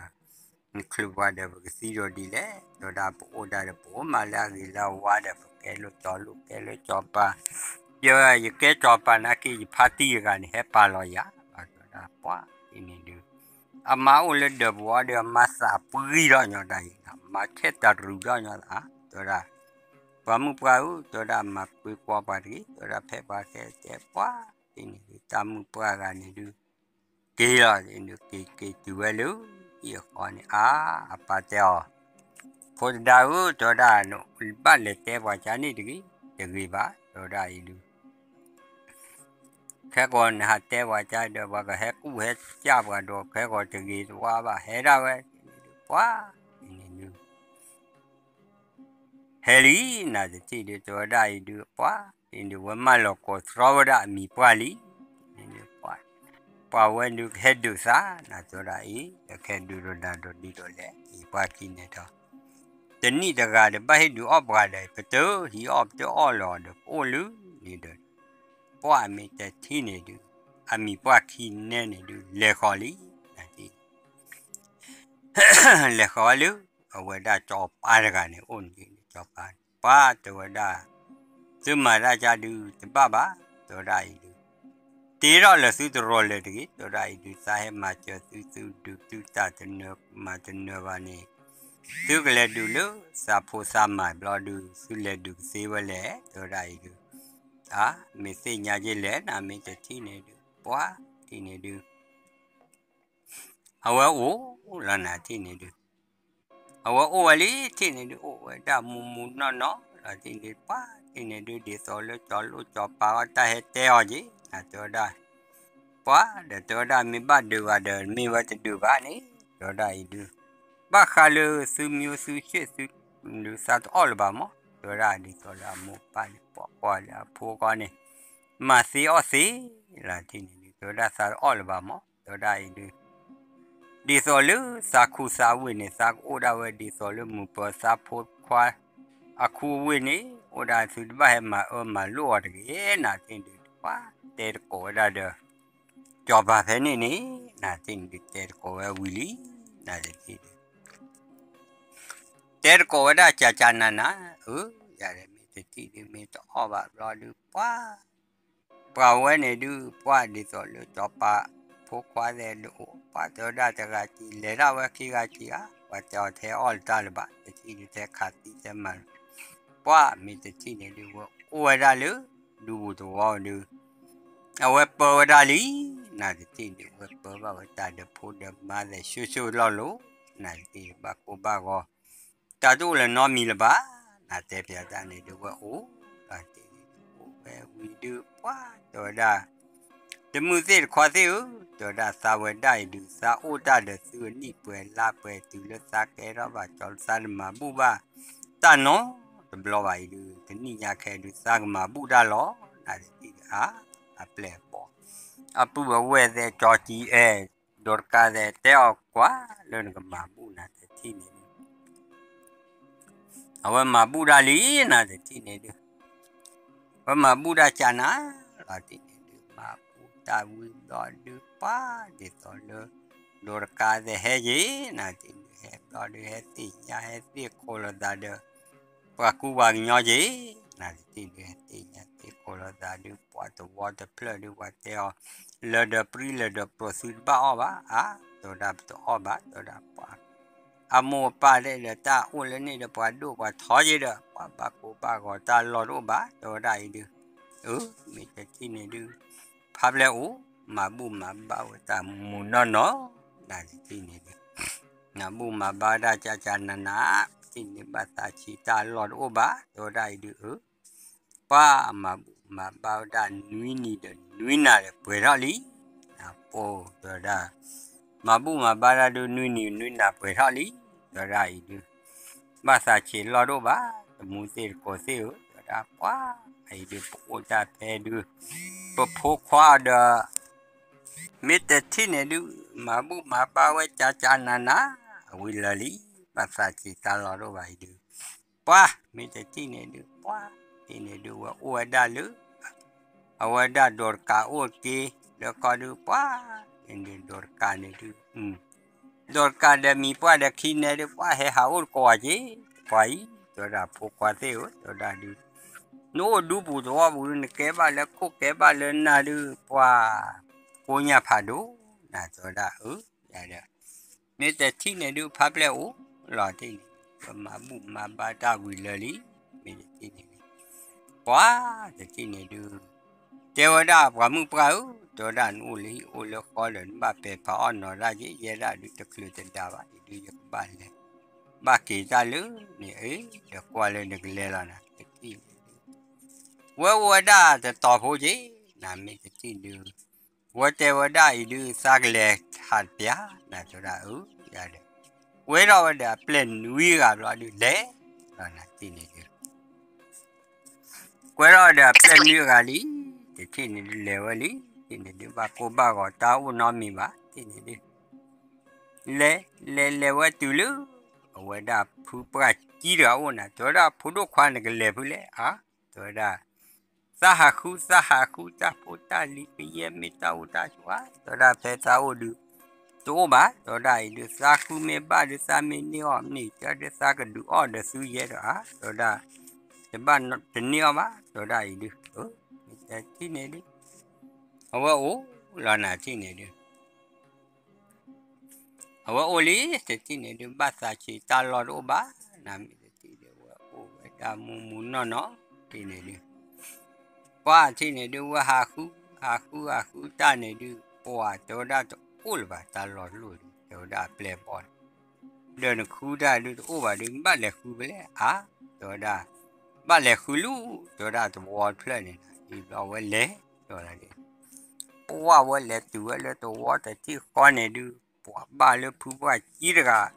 နချုးပှၤဒီးပကသံဒီးဒ်လဲၣ် တဲဝဲဒၣ် ပအိၣ်ဒၣ်ဒီးပအိၣ်မးလၢအဂ့ၤလၢအဝါဒီး ပကဲလၢစီၤလိၣ်ကဲလၢစီၤပၤ ယဲ ယကဲစီၤပၤနာ်က့ ယဖါတံၢ်တဂၤန့ၣ် ဟဲပာ်လီၤယၤ တဲဝဲဒၣ် ပှၤတထံၣ်န့ၣ်ဒုး အမါအိၣ်လၢဒၢးပူၤအီၤဒီး အမါသးပှံထီၣ်ညီတၢ်အံၤ အမါထဲတရူးထီၣ်ညီသး တဲဝဲဒၣ် ပှၤမုၣ်ပှၢ်ဧၢ တဲဝဲဒၣ် မၤကွ့ကွီပှၤတဂ့ၤ တဲဝဲဒၣ် ဖဲပှၤကဲတဲ ပှၤတထံၣ်န့ၣ်ဒုး တၢ်မုၣ်ပှၢ်ဂၤန့ၣ်ဒုး က့ၤလီၤန့ၣ်ဒုး က့ၤက့ၤတုၤဝဲလၢ ဟံၣ်အဃီန့ၣ် အါ အပၢ်တဲအီၤ ဖိတဒါဧၢ တဲဝဲဒၣ် နဘၣ်လဲၤတဲပှၤကါန့ၣ်တဂ့ၤ တဂ့ၤဘၣ် တဲဝဲဒၣ်အံၤဒုး ခဲကီးနဟးတဲပှၤကါဒီး ပှၤကဟဲကူၣ်ဟဲကၢ်ပှၤဒီး ခဲကီးတဂ့ၤတဝါဘၣ် ဟဲဒၣ်ဝဲ ပှၤန့ၣ်ဒုး ဟဲလံ နၤတထံၣ်ဒုး တဲဝဲဒၣ်အံၤဒုး ပှၤတထံၣ်န့ၣ်ဒုး ဝဲမၢလီၤကိးတြီဝဲဒၣ်အမံၤပှၢ်လံ ပှၤဝဲဒုးကဟဲဒုးသး နၤတဲဝဲဒၣ်အံၤ ကဟဲဒုးဒီးနၤဒီးဒ်ဒီးလဲၣ် အံၤပှၤခံန့ၣ်ဒီး တနံၣ်တဂၤဒီး ဘၣ်ဟ့ၣ်ဒုးအီၣ်ပှၤဒီး ပတဟံးအီၣ်ပတအီၣ်လီၤဒီး ပအိၣ်လၢန့ၣ်ဒီး ပှၤမ့ၢ်တထံၣ်န့ၣ်ဒုး အမံၤပှၢ်ခံနဲန့ၣ်ဒုး လဲၤဃီၤလံ နၤတထံၣ် လဲၤဃီၤဝဲလၢ အဝဲဒၣ်စီၤပၤတဂၤန့ၣ် အိၣ်န့ၣ် စီၤပၤ ပှၤတဲဝဲဒၣ် သုမၤတၢ်ကါဒုးတဘၣ်ဘၣ် တဲဝဲဒၣ်အံၤဒုး တ့ထီၣ်လၢသုတရီးလၢၤတဂ့ၤ တဲဝဲဒၣ်အံၤဒုး သးဟဲမၤစၢၤသု သုဒုးသုတၢ်တနၢၤ မၤတနၢၤဘၣ်န့ၣ် သုကလဲၤဒုးလၢသးဖိသးမါဘျီဒုး သုလဲၤဒုးကသ့ဝဲလဲၣ် တဲဝဲဒၣ်အံၤဒုး အါ မ့ၢ်သ့ၣ်ညါက့ၤလဲၣ် နမ့ၢ်တထံၣ်န့ၣ်ဒုး ပှၤတထံၣ်န့ၣ်ဒုး အဝဲအိၣ်လီၤ နၤတထံၣ်န့ၣ်ဒုး အဝဲအိၣ်ဝဲလံ တထံၣ်န့ၣ်ဒုး အိၣ်ဝဲဒၣ်မူမူနီၢ်နီၢ်လီၤ တထံၣ်န့ၣ် ပှၤတထံၣ်န့ၣ်ဒုး ဒ်သိးလၢစီၤလိၣ်စီၤပၤအီၤ တၢ်ဟဲတဲအီၤက့ၤ နၤတဲဝဲဒၣ် ပှၤဒီးတဲဝဲဒၣ် မ့ၢ်ဘၣ်ဒုးဂၤဒီး မ့ၢ်ဝဲတဒုးဘၣ်န့ၣ် တဲဝဲဒၣ်အံၤဒုး ဘၣ်ဃးလၢသုမံၤသုဆ့ၣ်သု ဒုးသးတအီၣ်လၢၤဘၣ်မး တဲဝဲဒၣ် ဒ်သိးလၢအမိၢ်ပၢ်န့ၣ် ပှၤကွၢ်လၢအဖိအဂီၢ်န့ၣ် မၤသ့အီၣ်သ့လီၤ တထံၣ်န့ၣ်ဒုး တဲဝဲဒၣ်သးတအီၣ်လၢၤဘၣ်မး တဲဝဲဒၣ်အံၤဒုး ဒ်သိးလၢသးခူသးဝ့ၢ်န့ၣ် သးကအိၣ်ဒၣ်ဝဲ ဒ်သိးလၢမုၢ်ပၢၤသးဖိခွါ အခူအဝ့ၢ်န့ၣ် အိၣ်ဒၣ်သုတဘၣ်ဟဲမၤအၢမၤလိအီၤတဂ့ၤ နၤတထံၣ်ဒုး ပှၤတဲတကိးဝဲဒၣ်ဒီး စီၤပၤဖဲန့ၣ်န့ၣ် နၤတထံၣ်န့ၣ်ဒုး တဲတကိးဝဲဝံၤလံ နၤတထံၣ်ဒုး တဲတကိးဝဲဒၣ်ကၢ်ကၢ်နၤနၤ အၢ ယၤဒီးမ့ၢ်တထံၣ်ဒုး မ့ၢ်တအီၣ်ဘၣ်ဘျီဒုး ပှၤ ပှၤဝဲန့ၣ်ဒုး ပှၤဒ်သိးလၢစီၤပၤဖိခွါသဲးဒုးအိၣ် ပှၤတဲဝဲဒၣ်တဂၤကံၤ လဲၤဒၣ်ဝဲခံဂၤကံၤဧါ ပှၤတဲအီၤထဲအီၣ်လၢတၢ်လၢၤဘၣ် တထံၣ်ဒုး ထဲခးသံထဲမၤ ပှၤမ့ၢ်တထံၣ်န့ၣ်ဒုး ဝဲအိၣ်ဝဲဒၣ်လၢ ဒူပူၤသဝီဒုး အဝဲပၢဝဲဒၣ်လံ နၤတထံၣ်ဒုး ဝဲပၢဘၣ်ဝဲတၢ်ဒီးဖိဒီးမါသဲး ဆိဆိလီၢ်လိၤ နၤတထံၣ်ဒုး ဘၣ်ကိၢ်ဘၣ်ဂီၤ တၢ်တအိၣ်လၢၤနီတမံၤလၢၤဘၣ် နၤတဲပျးတၢ်န့ၣ်ဒုး ဝဲအိၣ် နၤတထံၣ်ဒုး အိၣ်ဝဲဝံၤဒုး ပှၤတဲဝဲဒၣ် တမုၢ်သ့ၣ်တခီသ့ၣ်ဧၢ တဲဝဲဒၣ်သးဝဲဒၣ်အံၤဒုး သးအိၣ်တၢ်ဒီးသုအနံၣ်ပှဲၤလါပှဲၤတုၤလၢသးကဲထီၣ်ဘၣ်ကၠီ သးတမၤဘူၣ်ဘၣ် တၢ်နီတဘျီဘၣ်အံၤဒုး တနံၣ်ညါခဲဒုး သးကမၤဘူၣ်တၢ်လီၤ နၤတထံၣ်ဒုး အါ အပျဲၢ်အဘီၣ် အပုၢ်အဝဲၢ်သဲး ကၠီကံအဲၣ် ဒိးတကါသဲး တဲအီၤကွၢ်လၢနကမၤဘူၣ် နၤတထံၣ်န့ၣ်ဒုး အဝဲမၤဘူၣ်တၢ်လံ နၤတထံၣ်န့ၣ်ဒုး ဝဲမၤဘူၣ်တၢ်ကၢ်နၤ လီၤတထံၣ်န့ၣ်ဒုး မၤဘူၣ်တၢ်ဝံၤဘျီဒုး ပှၤဒ်သိးလၢ ဒိးတကါသဲးဟဲက့ၤ နၤတထံၣ်ဒုး ဟဲဘျီဒုး ဟဲသ့ၣ်ညါ ဟဲသ့ၣ်ခိးလိာ်သးဒီး ပှၤကူပှၤကညီက့ၤ နၤတထံၣ်ဒုး ဟဲသ့ၣ်ညါသ့ၣ်ခိးလိာ်သးဒုး ပှၤတဝီတဖျၢၣ်ဒုး ပှၤတဲအီၤ လၢာ်ဒီးပြံလၢာ်ဒီးပြိးသုတဘၣ်အီၣ်ဘၣ် အါ တဲဝဲဒၣ်ပတအီၣ်ဘၣ် တဲဝဲဒၣ်ပှၤ အမိၢ်အပၢ်တဲဒီး တၢ်အိၣ်လၢန့ၣ်ဒီး ပှၤဒိၣ်ပှၤထီက့ၤဒီး ပှၤဘၣ်ကိၢ်ဘၣ်ဂီၤတၢ်လီၢ်တအိၣ်ဘၣ် တဲဝဲဒၣ်အံၤဒုး အၢ မ့ၢ်တထံၣ်န့ၣ်ဒုး ဖးဖျဲးအိၣ် မၤဘူၣ်မၤဘါဝဲတၢ်မူနီၢ်နီၢ် နၤတထံၣ်န့ၣ်ဒုး မၤဘူၣ်မၤဘါဝဲဒၣ်ကၢ်ကၢ်နၤနၤ တထံၣ်န့ၣ်ဘၣ်သးဆံးတၢ်လီၢ်တအိၣ်ဘၣ် တဲဝဲဒၣ်အံၤဒုး အၢ ပှၤမၤဘူၣ်မၤဘါဝဲဒၣ်နွံနံၤဒီးနွံနၤဒီးပှဲၤထီၣ်လံ နၤပိၢ်တဲဝဲဒၣ် မၤဘူၣ်မၤဘါဒၣ်ဒုးနွံနံၤနွံနၤပှဲၤထီၣ်လံ တဲဝဲဒၣ်အံၤဒုး, ဘၣ်သးဆံးလီၢ်တအိၣ်ဘၣ်, တမူသ့ၣ်တကိးသ့ၣ်ဧၢ, တဲဝဲဒၣ်ပှၤအံၤဒုး ပအိၣ်တၢ်ဖဲဒုး, ပဖိခွါဒီး မ့ၢ်တထံၣ်န့ၣ်ဒုး မၤဘူၣ်မၤဘါဝဲကၠးကၠးနးနး အဝံၤလၢာ်လံ, ဘၣ်သးဆံးတၢ်လီၢ်တအိၣ်ဘၣ်အံၤဒုး, ပှၤမ့ၢ်တထံၣ်န့ၣ်ဒုး ပှၤထံၣ်န့ၣ်ဒုး ဝဲအိၣ်ဝဲဒၣ်လၢ အဝဲဒၣ်ဒိးတကးအိၣ်တက့ၢ် လၢကီၢ်ဒုး ပှၤန့ၣ်ဒုး ဒိးတကးန့ၣ်ဒုး ဒိးတကးဒီးမံၤပှၢ်ဒီးခံနဲဒုး ပှၤဟဲဟးအိၣ်တကိးဝဲက့ၢ် ပှၤအံၤ တဲဝဲဒၣ်ဖိခွါသ့ၣ်ဧၢ တဲဝဲဒၣ်ဒုး, နအိၣ်ဒူပူၤသဝီပူၤဒုး နကဲဘၣ်လၢခိၣ်ကဲဘၣ်လၢနၢ်ဒုး ပှၤကိးညၣ်ဖးဒိၣ် နၤတဲဝဲဒၣ်အၢ ယၤဒီး မ့ၢ်တထံၣ်န့ၣ်ဒုး ဖးပျဲၢ်အိၣ်လီၤတထံၣ်န့ၣ်, ပမၤဘူၣ်မၤဘါတၢ်ဝံၤလၢာ်လံ, မ့ၢ်တထံၣ်န့ၣ်ဒုး, ပှၤတထံၣ်န့ၣ်ဒုး, တဲဝဲဒၣ်ပှၤမုၣ်ပှၢ်ဧၢ, တဲဝဲဒၣ်နအိၣ်လၢဟံၣ်အိၣ်လၢဃီဒီး နဘၣ်ပဲာ်ဖးအီၣ်နီၤတၢ်က့ၤ ယဲဒၣ်ဒုးတချုးတဒါဘၣ်, အံၤဒုးယကဘၣ်လဲၤ, ဘၣ်က့ၤတၢ်လၢန့ၣ်အံၤ ဒီးကွၢ်လၢနကလဲၤလီၤနၤ တထံၣ်န့ၣ်ဒုး, ဝဲအိၣ်ဝဲဒၣ်တတီၤဖိက့ၤ, နမ့ၢ်တထံၣ်ဒုး ဝဲတဲဝဲဒၣ်အံၤဒုး သးကလဲၤဟးတပျၢ် နၤတဲဝဲဒၣ်အၢ, ယၤဒီး, ကွဲထီၣ်ဝဲဒီးအပျဲၢ်နွံဂၤဘျီဒုး လဲၤလီၤနၤတထံၣ်န့ၣ်ဒုး, ကွဲထီၣ်ဒီးအပျဲၢ်နွံဂၤလံ, တထံၣ်န့ၣ်ဒုး လဲၤဝဲလံ, တထံၣ်န့ၣ်ဒုး ဘၣ်ကိၢ်ဘၣ်ဂီၤတၢ်အိၣ်နီတမံၤဘၣ် တထံၣ်န့ၣ်ဒုး, လဲၤ လဲၤ လဲၤဝဲတုၤလၢ အဝဲဒၣ်ဖုပှၢ်ကံတဂၤအိၣ်နၤ တဲဝဲဒၣ် ဖိဒိၣ်ခွါနကလဲၤဖုလဲၣ်ဧါ, တဲဝဲဒၣ် သးဟးဃု သးဟးဃု တၢ်ဖိတၢ်လံၤ ကယဲၢ်မ့ၢ်တၢ်အိၣ်တၢ်ဆိးဧါ, တဲဝဲဒၣ်ဖဲသးအိၣ်ဒုး တအိၣ်ဘၣ်, တဲဝဲဒၣ်အံၤဒုး သးဃုမ့ၢ်ဘၣ်ဒုး သးမ့ၢ်န့ၢ်အီၤန့ၣ် တဲဒုးသးကဒုးအီၣ်ဒီးသုယဲဒီးဧါ, တဲဝဲဒၣ် တဘၣ်တန့ၢ်အီၤဘၣ် တဲဝဲဒၣ်အံၤဒုး, မ့ၢ်တထံၣ်န့ၣ်ဒုး, အဝဲအိၣ်လီၤနၤတထံၣ်န့ၣ်ဒုး အဝဲအိၣ်လံ တထံၣ်န့ၣ်ဒုး ဘၣ်သးဆံးတၢ်လီၢ်တအိၣ်ဘၣ်, နမ့ၢ်တထံၣ်ဒုး ဝဲအိၣ်ဝဲဒၣ်မူမူနီၢ်နီၢ် တထံၣ်န့ၣ်ဒုး, ပှၤတထံၣ်န့ၣ်ဒုး ဝဲဟးဃု ဟးဃုဟးဃုတၢ်န့ၣ်ဒုး ပှၤတဲဝဲဒၣ်တအိၣ်လၢၤဘၣ် တၢ်လီၢ်တလိၣ်ဒုး တဲဝဲဒၣ်အပျဲၢ်အဘီၣ်န့ၣ် ဒီးနဃုတၢ်ဒုးတအိၣ်ဘၣ်ဒုး နဘၣ်လဲၤဃုဖဲလဲၣ်ဧါ, တဲဝဲဒၣ်, ဘၣ်လဲၤဃုလၢ တဲဝဲဒၣ်သဝီတဖျၢၣ်န့ၣ် အံၤဘျီဝဲလဲၤ တဲဝဲဒၣ် ပှၤဝဲလဲၤတုၤဝဲလၢသဝီတထံၣ်ဃီန့ၣ်ဒုး ပှၤဘၣ်လၢဖုပှၢ်ကံတဂၤ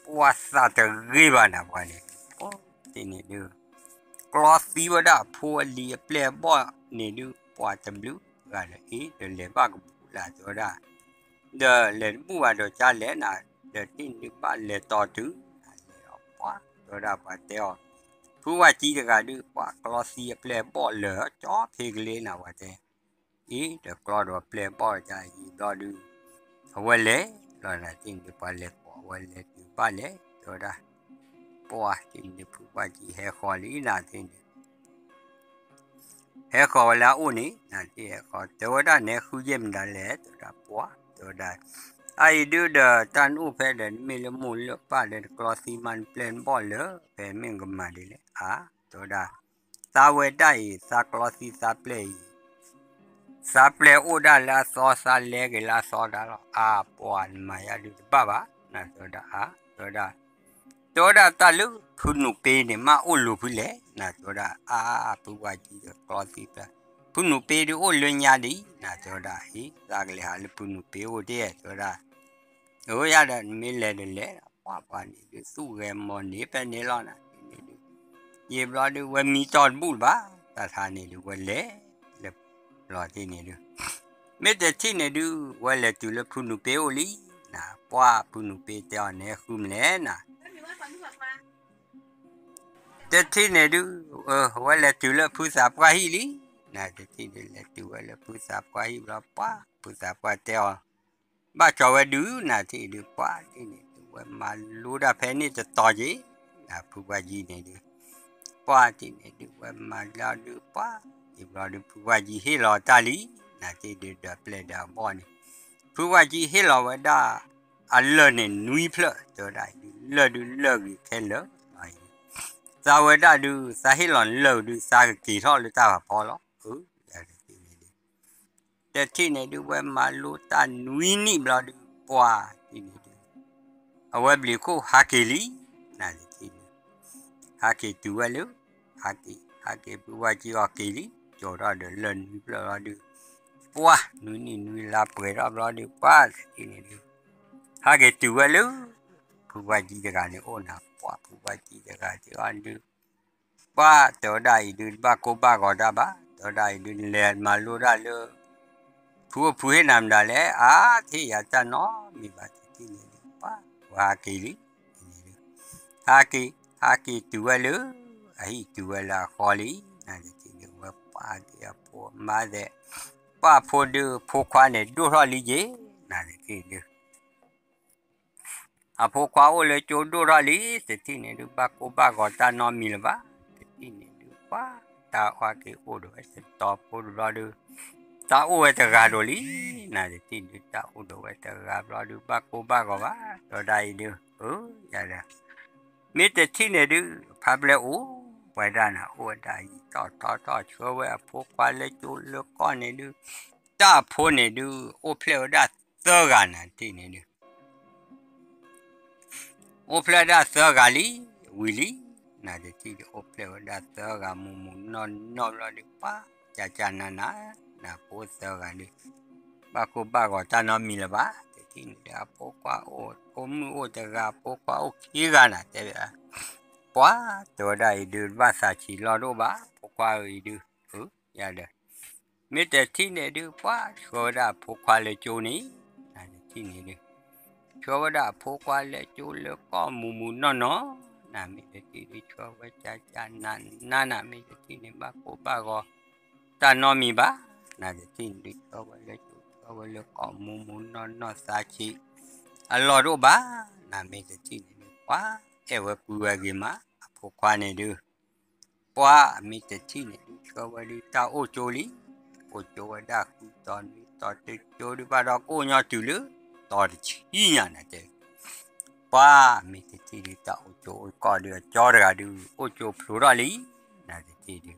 ပှၤသးတဂ့ၤဘၣ်နၤပှၤန့ၣ်, တထံၣ်န့ၣ်ဒုး ကျီသံဝဲဒၣ်အဖိအလံၤအပျဲၢ်အဘီၣ်န့ၣ်ဒုး ပှၤတဘျုးဂၤဒီး အ့ၣ်ဒီးလဲၤဘၣ်ကဘူၣ်လၢ်တဲဝဲဒၣ်, ဒီးလဲၤတဘူၣ်ဘၣ်ဒီးကလဲၤနၤ, ဒီးတထံၣ်န့ၣ်ဒုးဘၣ်လဲၤတီၤတုၤ လဲၤအီၤပှၤ တဲဝဲဒၣ်ပှၤတဲအီၤ, ဖုပှၢ်ကံတဂၤဒုး ပှၤကျီသံအပျဲၢ်အဘီၣ်လၢာ် ကၠီဖ့ကလ့နၤပှၤတဲ အံၤဒီးကျီဒီးပျဲၢ်ဘီၣ်တၢ်အံၤဘျီဒုး, အဝဲလဲၤလီၤနၤတထံၣ်န့ၣ်ဒုး ပှၤလဲၤကိး အဝဲလဲၤတုၤဘၣ်လဲၤ တဲဝဲဒၣ်, ပှၤတထံၣ်န့ၣ်ဒုး ဖုပှၢ်ကံဟဲဃီၤလံနၤတထံၣ်န့ၣ် ဟဲဃီၤဝဲလၢအအိၣ်န့ၣ် နၤတထံၣ်ဟဲဃီၤ တဲဝဲဒၣ်နဲဃုယဲၢ်မတၤလဲၣ် တဲဝဲဒၣ်ပှၤ တဲဝဲဒၣ်, အအံၤဒုးဒီးတၢ်နအိၣ်ဖဲဒီး နမ့ၢ်လၢမိၢ်လၢပၢ်ဒီးနကျီသံမးနပျဲၢ်နဘီၣ်လၢာ် ဖဲမ့ၢ်နကမၤဒ်လဲၣ်ဧါ, တဲဝဲဒၣ် သးဝဲဒၣ်အံၤ သးကျီသံသးပျဲၢ်အံၤ, သးပျဲၢ်အိၣ်ဒၣ်လၢအသီ သးလဲၤက့ၤလၢအသီဒၣ်လီၤ. အါ ပှၤနမၤယၤဒုးတဘၣ်ဘၣ် နၤတဲဝဲဒၣ်အါ တဲဝဲဒၣ်, တဲဝဲဒၣ်တၢ်လၢဖုနူာ်ပ့န့ၣ် မ့ၢ်အိၣ်လိၤဖဲလဲၣ် နၤတဲဝဲဒၣ်အါ, ဖုပှၢ်ကံဒီးကျီသံပျဲၢ်, ဖုနူာ်ပ့ဒုးအိၣ်လၢညါဒ် နၤတဲဝဲဒၣ်အံၤ သးကလဲၤဟးလၢဖုနူာ်ပ့အိၣ်ဒၣ် တဲဝဲဒၣ် အၢ ယၤဒီးနမ့ၢ်လဲၤဒီးလဲၤ ပှၤပှၤန့ၣ်ဒုး သူၣ်ဂဲၤမီၤန့ၢ်ဖဲန့ၣ်လီၤ နၤတထံၣ်န့ၣ်ဒုး, ယံာ်ဘျီဒုး ဝဲမံတီၢ်တဘူၣ်လၢၤဘၣ် တၢ်ထါန့ၣ်ဒုး ဝဲလဲၤလၢလီၤတထံၣ်န့ၣ်ဒုး, မ့ၢ်တထံၣ်န့ၣ်ဒုး ဝဲလဲၤတုၤလၢဖုနူာ်ပ့အိၣ်လံ, နၤ ပှၤဖုနူာ်ပ့တဲအီၤ နဟဲဃုမနုၤလဲၣ် နၤ တထံၣ်န့ၣ်ဒုး ဝဲလဲၤတုၤလၢဖုသးပှၢ်ဟံၣ်လံ, နၤ တထံၣ်ဒုး လဲၤတုၤဝဲလၢဖုသးပှၢ်ဟံၣ်ဘျီ ပှၤဖုသးပှၢ်တဲအီၤ, ဘၣ်ကၠီၤဝဲဒုး နၤတထံၣ်ဒုး ပှၤတထံၣ်န့ၣ်ဒုး ဝဲမၤလိတၢ်ဖဲန့ၣ်တတီၤက့ၤ, နၤ ဖုပှၢ်ကံန့ၣ်ဒုး, ပှၤတထံၣ်န့ၣ်ဒုး ဝဲမၤလၢဒုး ပှၤ ယံာ်ဘျီဒုး ဖုပှၢ်ကံဟ့ၣ်လီၤတၢ်လံ, နၤတထံၣ်ဒုး ဒီးပျဲၢ်ဒီးအဘီၣ်န့ၣ်, ဖုပှၢ်ကံဟ့ၣ်လီၤဝဲဒၣ် အလၢၢ်န့ၣ်နွံဖျၢၣ် တဲဝဲဒၣ်အံၤဒုး လၢၢ်ဒုးလၢၢ်ဂ့ၤခဲလၢာ်လီၤအံၤ, သးဝဲဒၣ်ဒုး သးဟ့ၣ်လီၤနလၢၢ်ဒုး သးကက့ၤထီၣ်လၢတၢ်ဖးဖီလီၤ, အၢ ယၤတထံၣ်န့ၣ်ဒုး တထံၣ်န့ၣ်ဒုး ဝဲမၤလိတၢ်နွံနံၣ်ဘျီဒုး ပှၤတထံၣ်န့ၣ်ဒုး အဝဲဘျံးခိၣ်ဟးက့ၤလံ, နၤတထံၣ်န့ၣ် ဟးက့ၤတုၤဝဲလၢ ဟးက့ၤ ဟးက့ၤ ဖုပှၢ်ကံအီၤက့ၤလံ, ကၠီၤထီၣ်ဒီးလၢၢ်နွံဖျၢၣ်ဘျီဒုး, ပှၤ နွံနံၣ်နွံလါပှဲၤထီၣ်ဘျီဒုး ပှၤတထံၣ်န့ၣ်ဒုး ဟးက့ၤတုၤဝဲလၢ ဖု ဖုဝါကံတဂၤန့ၣ်အိၣ်နၤ, ပှၤဖုဝါကံတဂၤဒုးအီၤဒုး ပှၤတဲဝဲဒၣ်အံၤဒုး တဘၣ်ကိၢ်ဘၣ်ဂီၤတၢ်ဘၣ်, တဲဝဲဒၣ်အံၤဒုး နလဲၤမၤလိတၢ်လၢ ဖုအိၣ်ဖုဟ့ၣ်နၤမတၤလဲၣ်, အါ တဟ့ၣ်ယၤတၢ်နီတမံၤဘၣ် တထံၣ်န့ၣ်ဒုး ပှၤ ဝဲဟးက့ၤလံ, န့ၣ်ဒုး ဟးက့ၤ ဟးက့ၤတုၤဝဲလၢ အဟံၣ်တုၤဝဲလၢအဃီလံ, နတထံၣ်န့ၣ် ဝဲပှၤဒုးအဖိမါဒဲး, ပှၤဖိဒုး ဖိခွါန့ၣ်ဒိၣ်ထီၣ်လံက့ၤ, နတထံၣ်ဒုး အဖိခွါအိၣ်လၢကၠိဒိၣ်ထီၣ်လံ, တထံၣ်န့ၣ်ဒုး ဘၣ်ကိၢ်ဘၣ်ဂီၤတၢ်နီတမံၤလၢၤဘၣ်, တထံၣ်န့ၣ်ဒုး ပှၤ တၢ်အီၣ်က့ၤအိၣ်ဒီးဝဲတတီၤဖိတဘျီဒုး တၢ်အိၣ်ဝဲတဂၤဒိၣ်လံ, နတထံၣ်ဒုး တၢ်အိၣ်ဒီးဝဲတဂၤဘျီဒုး ဘၣ်ကိၢ်ဘၣ်ဂီၤဘၣ်, တဲဝဲဒၣ်အံၤဒုး အၢ ယၤဒီး မ့ၢ်တထံၣ်န့ၣ်ဒုး ဖါဘျဲၣ်အိၣ်ဝဲဒၣ်နၤ အိၣ်ဝဲဒၣ်ယံာ်ထီၣ်ထီထီၣ် ဆှၢဝဲအဖိခွါလၢကၠိလၢကီၢ်န့ၣ်ဒုး တၢ်အဖိန့ၣ်ဒုး အိၣ်ဖျဲၣ်ဝဲဒၣ်သၢဂၤ နတထံၣ်န့ၣ်ဒုး အိၣ်ဖျဲၣ်ဝဲဒၣ်သၢဂၤလံ, ဝံၤလံ, နတထံၣ်ဒုး အိၣ်ဖျဲၣ်ဝဲဒၣ်သၢဂၤ မုၢ်မုၢ်နီၢ်နီၢ်ဘျီဒုး ပှၤ ကၠၢ်ကၠၢ်နးနး, နဖိသၢဂၤဒုး ဘၣ်ကိၢ်ဘၣ်ဂီၤတၢ်နီတမံၤလၢၤဘၣ်, တထံၣ်န့ၣ်ဒုး အဖိခွါအိၣ် ဖိမုၣ်အိၣ်တဂၤ အဖိခွါအိၣ်ခံဂၤနၤ တဲဝဲ ပှၤ တဲဝဲဒၣ်အံၤဒုး တဘၣ်သးဆံးလီၢ်တအိၣ်ဘၣ် ဖိခွါဧၢအံၤဒုး, အၢ ယၤဒီး မ့ၢ်တထံၣ်န့ၣ်ဒုး ပှၤ ဆှၢဝဲဒၣ်အဖိခွါလၢကၠိန့ၣ်, နတထံၣ်န့ၣ်ဒုး ဆှၢဝဲဒၣ်အဖိခွါလၢကၠိလၢကီၢ် မုၢ်မုၢ်နီၢ်နီၢ်, နမ့ၢ်တထံၣ်ဒုး ဆှၢဝဲကၠၢ်ကၠၢ်နးနး, နမ့ၢ်တထံၣ်န့ၣ် ဘၣ်ကိၢ်ဘၣ်ဂီၤတၢ်နီတမံၤဘၣ်, နတထံၣ်န့ၣ်ဒုး ဆှၢဝဲလၢကၠိ ဆှၢဝဲလၢကီၢ် မုၢ်မုၢ်နီၢ်နီၢ် သးဆံးအလီၢ်တအိၣ်ဘၣ်, နမ့ၢ်တထံၣ်န့ၣ်ဒုး ပှၤ အဲၣ်ဝဲကွံဝဲဂ့ၤမး အဖိခွါန့ၣ်ဒုး ပှၤ မ့ၢ်တထံၣ်န့ၣ်ဒုး ဆှၢဝဲဒုး တၢ်အိၣ်ကၠိလံ, အိၣ်ကၠိဝဲဒၣ်ဃုတီၤနွံတီၤ တကၠိဒုးဘၣ်ဒီး ကအိၣ်ညီတုၤလၢတီၤတဆံညါနၤတဲ, ပှၤ မ့ၢ်တထံၣ်ဒုး တၢ်အိၣ်ကၠိအိၣ်ကီၢ်ဒုး အကၠီတဂၤဒုး အိၣ်ကၠိဖျိထီၣ်လံ, နတထံၣ်ဒုး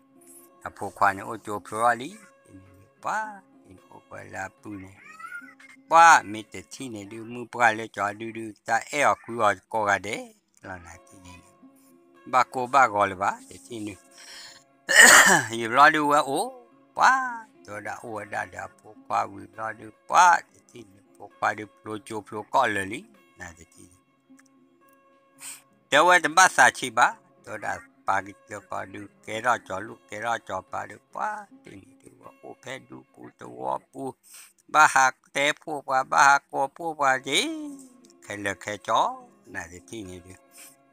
အဖိခွါန့ၣ် အိၣ်ကၠိဖျိထီၣ်လံ, ပှၤ အိၣ်ကွဲလၢအပုၢ်န့ၣ်, ပှၤ မ့ၢ်တထံၣ်န့ၣ်ဒုး မုၢ်ပှၢ်လၢကၠီဒုဒုး တၢ်အဲၣ်အီၤကွံအီၤကိးဂၤဒဲးလီၤ နတထံၣ်န့ၣ်ဒုး ဘၣ်ကိၢ်ဘၣ်ဂီၤလၢၤဘၣ် တထံၣ်န့ၣ် ယံာ်ဘျီဒုးဝဲအိၣ်, ပှၤ တဲဝဲဒၣ်အိၣ်ဝဲဒၣ်ဒီးအဖိခွါဝံၤဘျီဒုး ပှၤ တထံၣ်န့ၣ် ဖိခွါဒုးဖျိကၠိဖျိကီၢ်လၢာ်လံ, နတထံၣ်န့ၣ် တဲဝဲတဘၣ်သးဆံးဘၣ်, တဲဝဲဒၣ်ပၢ်ကစၢၢ်ကီၢ်ဒုး ကဲထီၣ်ကၠီၤလိၣ် ကဲထီၣ်ကၠီၤပၤဒုး ပှၤ တထံၣ်န့ၣ်ဒုး ဝဲအိၣ်ဖဲဒူပူၤသဝီပူၤ, ဘၣ်ဟးတဲဖှိၣ်ပှၤ ဘၣ်ဟးကိးဖှိၣ်ပှၤက့ၤ ခဲလၢာ်ခဲကၠီ, နတထံၣ်န့ၣ်ဒုး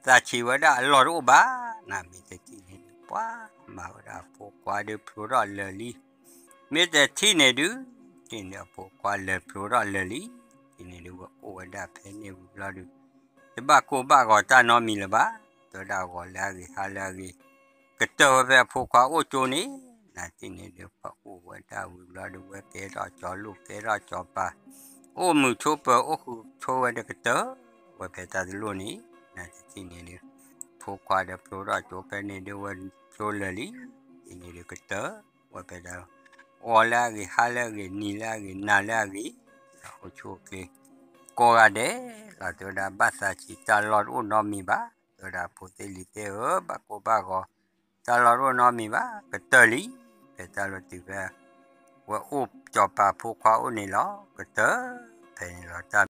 သးဆံးဝဲဒၣ်အလီၢ်တအိၣ်ဘၣ်, နမ့ၢ်တထံၣ်န့ၣ်ဒုး ပှၤ မၤဝဲဒၣ်အဖိခွါဒုးဖျိထီၣ်လၢာ်လံ, မ့ၢ်တထံၣ်န့ၣ်ဒုး တထံၣ်န့ၣ်အဖိခွါလၢာ်ဖျိထီၣ်လၢာ်လံ, တထံၣ်န့ၣ်ဒုး ဝဲအိၣ်ဝဲဒၣ်ဖဲန့ၣ်ဝံၤဘျီဒုး တဘၣ်ကိၢ်ဘၣ်ဂီၤတၢ်နီတမံၤလၢၤဘၣ်, တဲဝဲဒၣ်ဂီၤလၢအဂ့ၤဟါလၢအဂ့ၤ, ကတၢၢ်ဝဲဖဲအဖိခွါအိၣ်ကၠိန့ၣ်, နတထံၣ်န့ၣ်ဒုး ဖဲအိၣ်ဝဲဒၣ်ဝံၤဘျီဒုး ဝဲကဲထီၣ်ကၠီၤလိၣ် ကဲထီၣ်ကၠီၤပၤ, အိၣ်မုာ်ဆိးပၢၤ အိၣ်ဃုာ်ဆိးဝဲဒီးကတၢၢ်ဝဲဖဲတၢ်တလိၣ်န့ၣ်, နတထံၣ်န့ၣ်ဒုး ဖိခွါဒီးဖျိထီၣ်ကၠိဖဲန့ၣ်ဒုး ဝဲဖျိလၢာ်လံ, တထံၣ်န့ၣ်ဒုးကတၢၢ်ဝဲဖဲတၢ် ဂီၤလၢအဂ့ၤ ဟါလၢအဂ့ၤ နံၤလၢအဂ့ၤ နၤလၢအဂ့ၤ, အိၣ်ဆူၣ်အိၣ်ချ့ ကိးဂၤဒဲးလီၤ, တဲဝဲဒၣ်ဘၣ်သးဆံးတၢ်လီၢ်တအိၣ်နီတမံၤဘၣ်, တဲဝဲဒၣ်ဖိသ့ၣ်လံၤသ့ၣ်ဧၢ, ဘၣ်ကိၢ်ဘၣ်ဂီၤ တၢ်လီၢ်တအိၣ်နီတမံၤဘၣ်, ကတၢၢ်လံ, ဖဲတၢ်လီၢ်တုၤဖဲ ဝဲအိၣ်ကၠီၤပၤဖိခွါအိၣ်န့ၣ်လီၤ, ကတၢၢ်ဖဲန့ၣ်လီၤ, တၢ်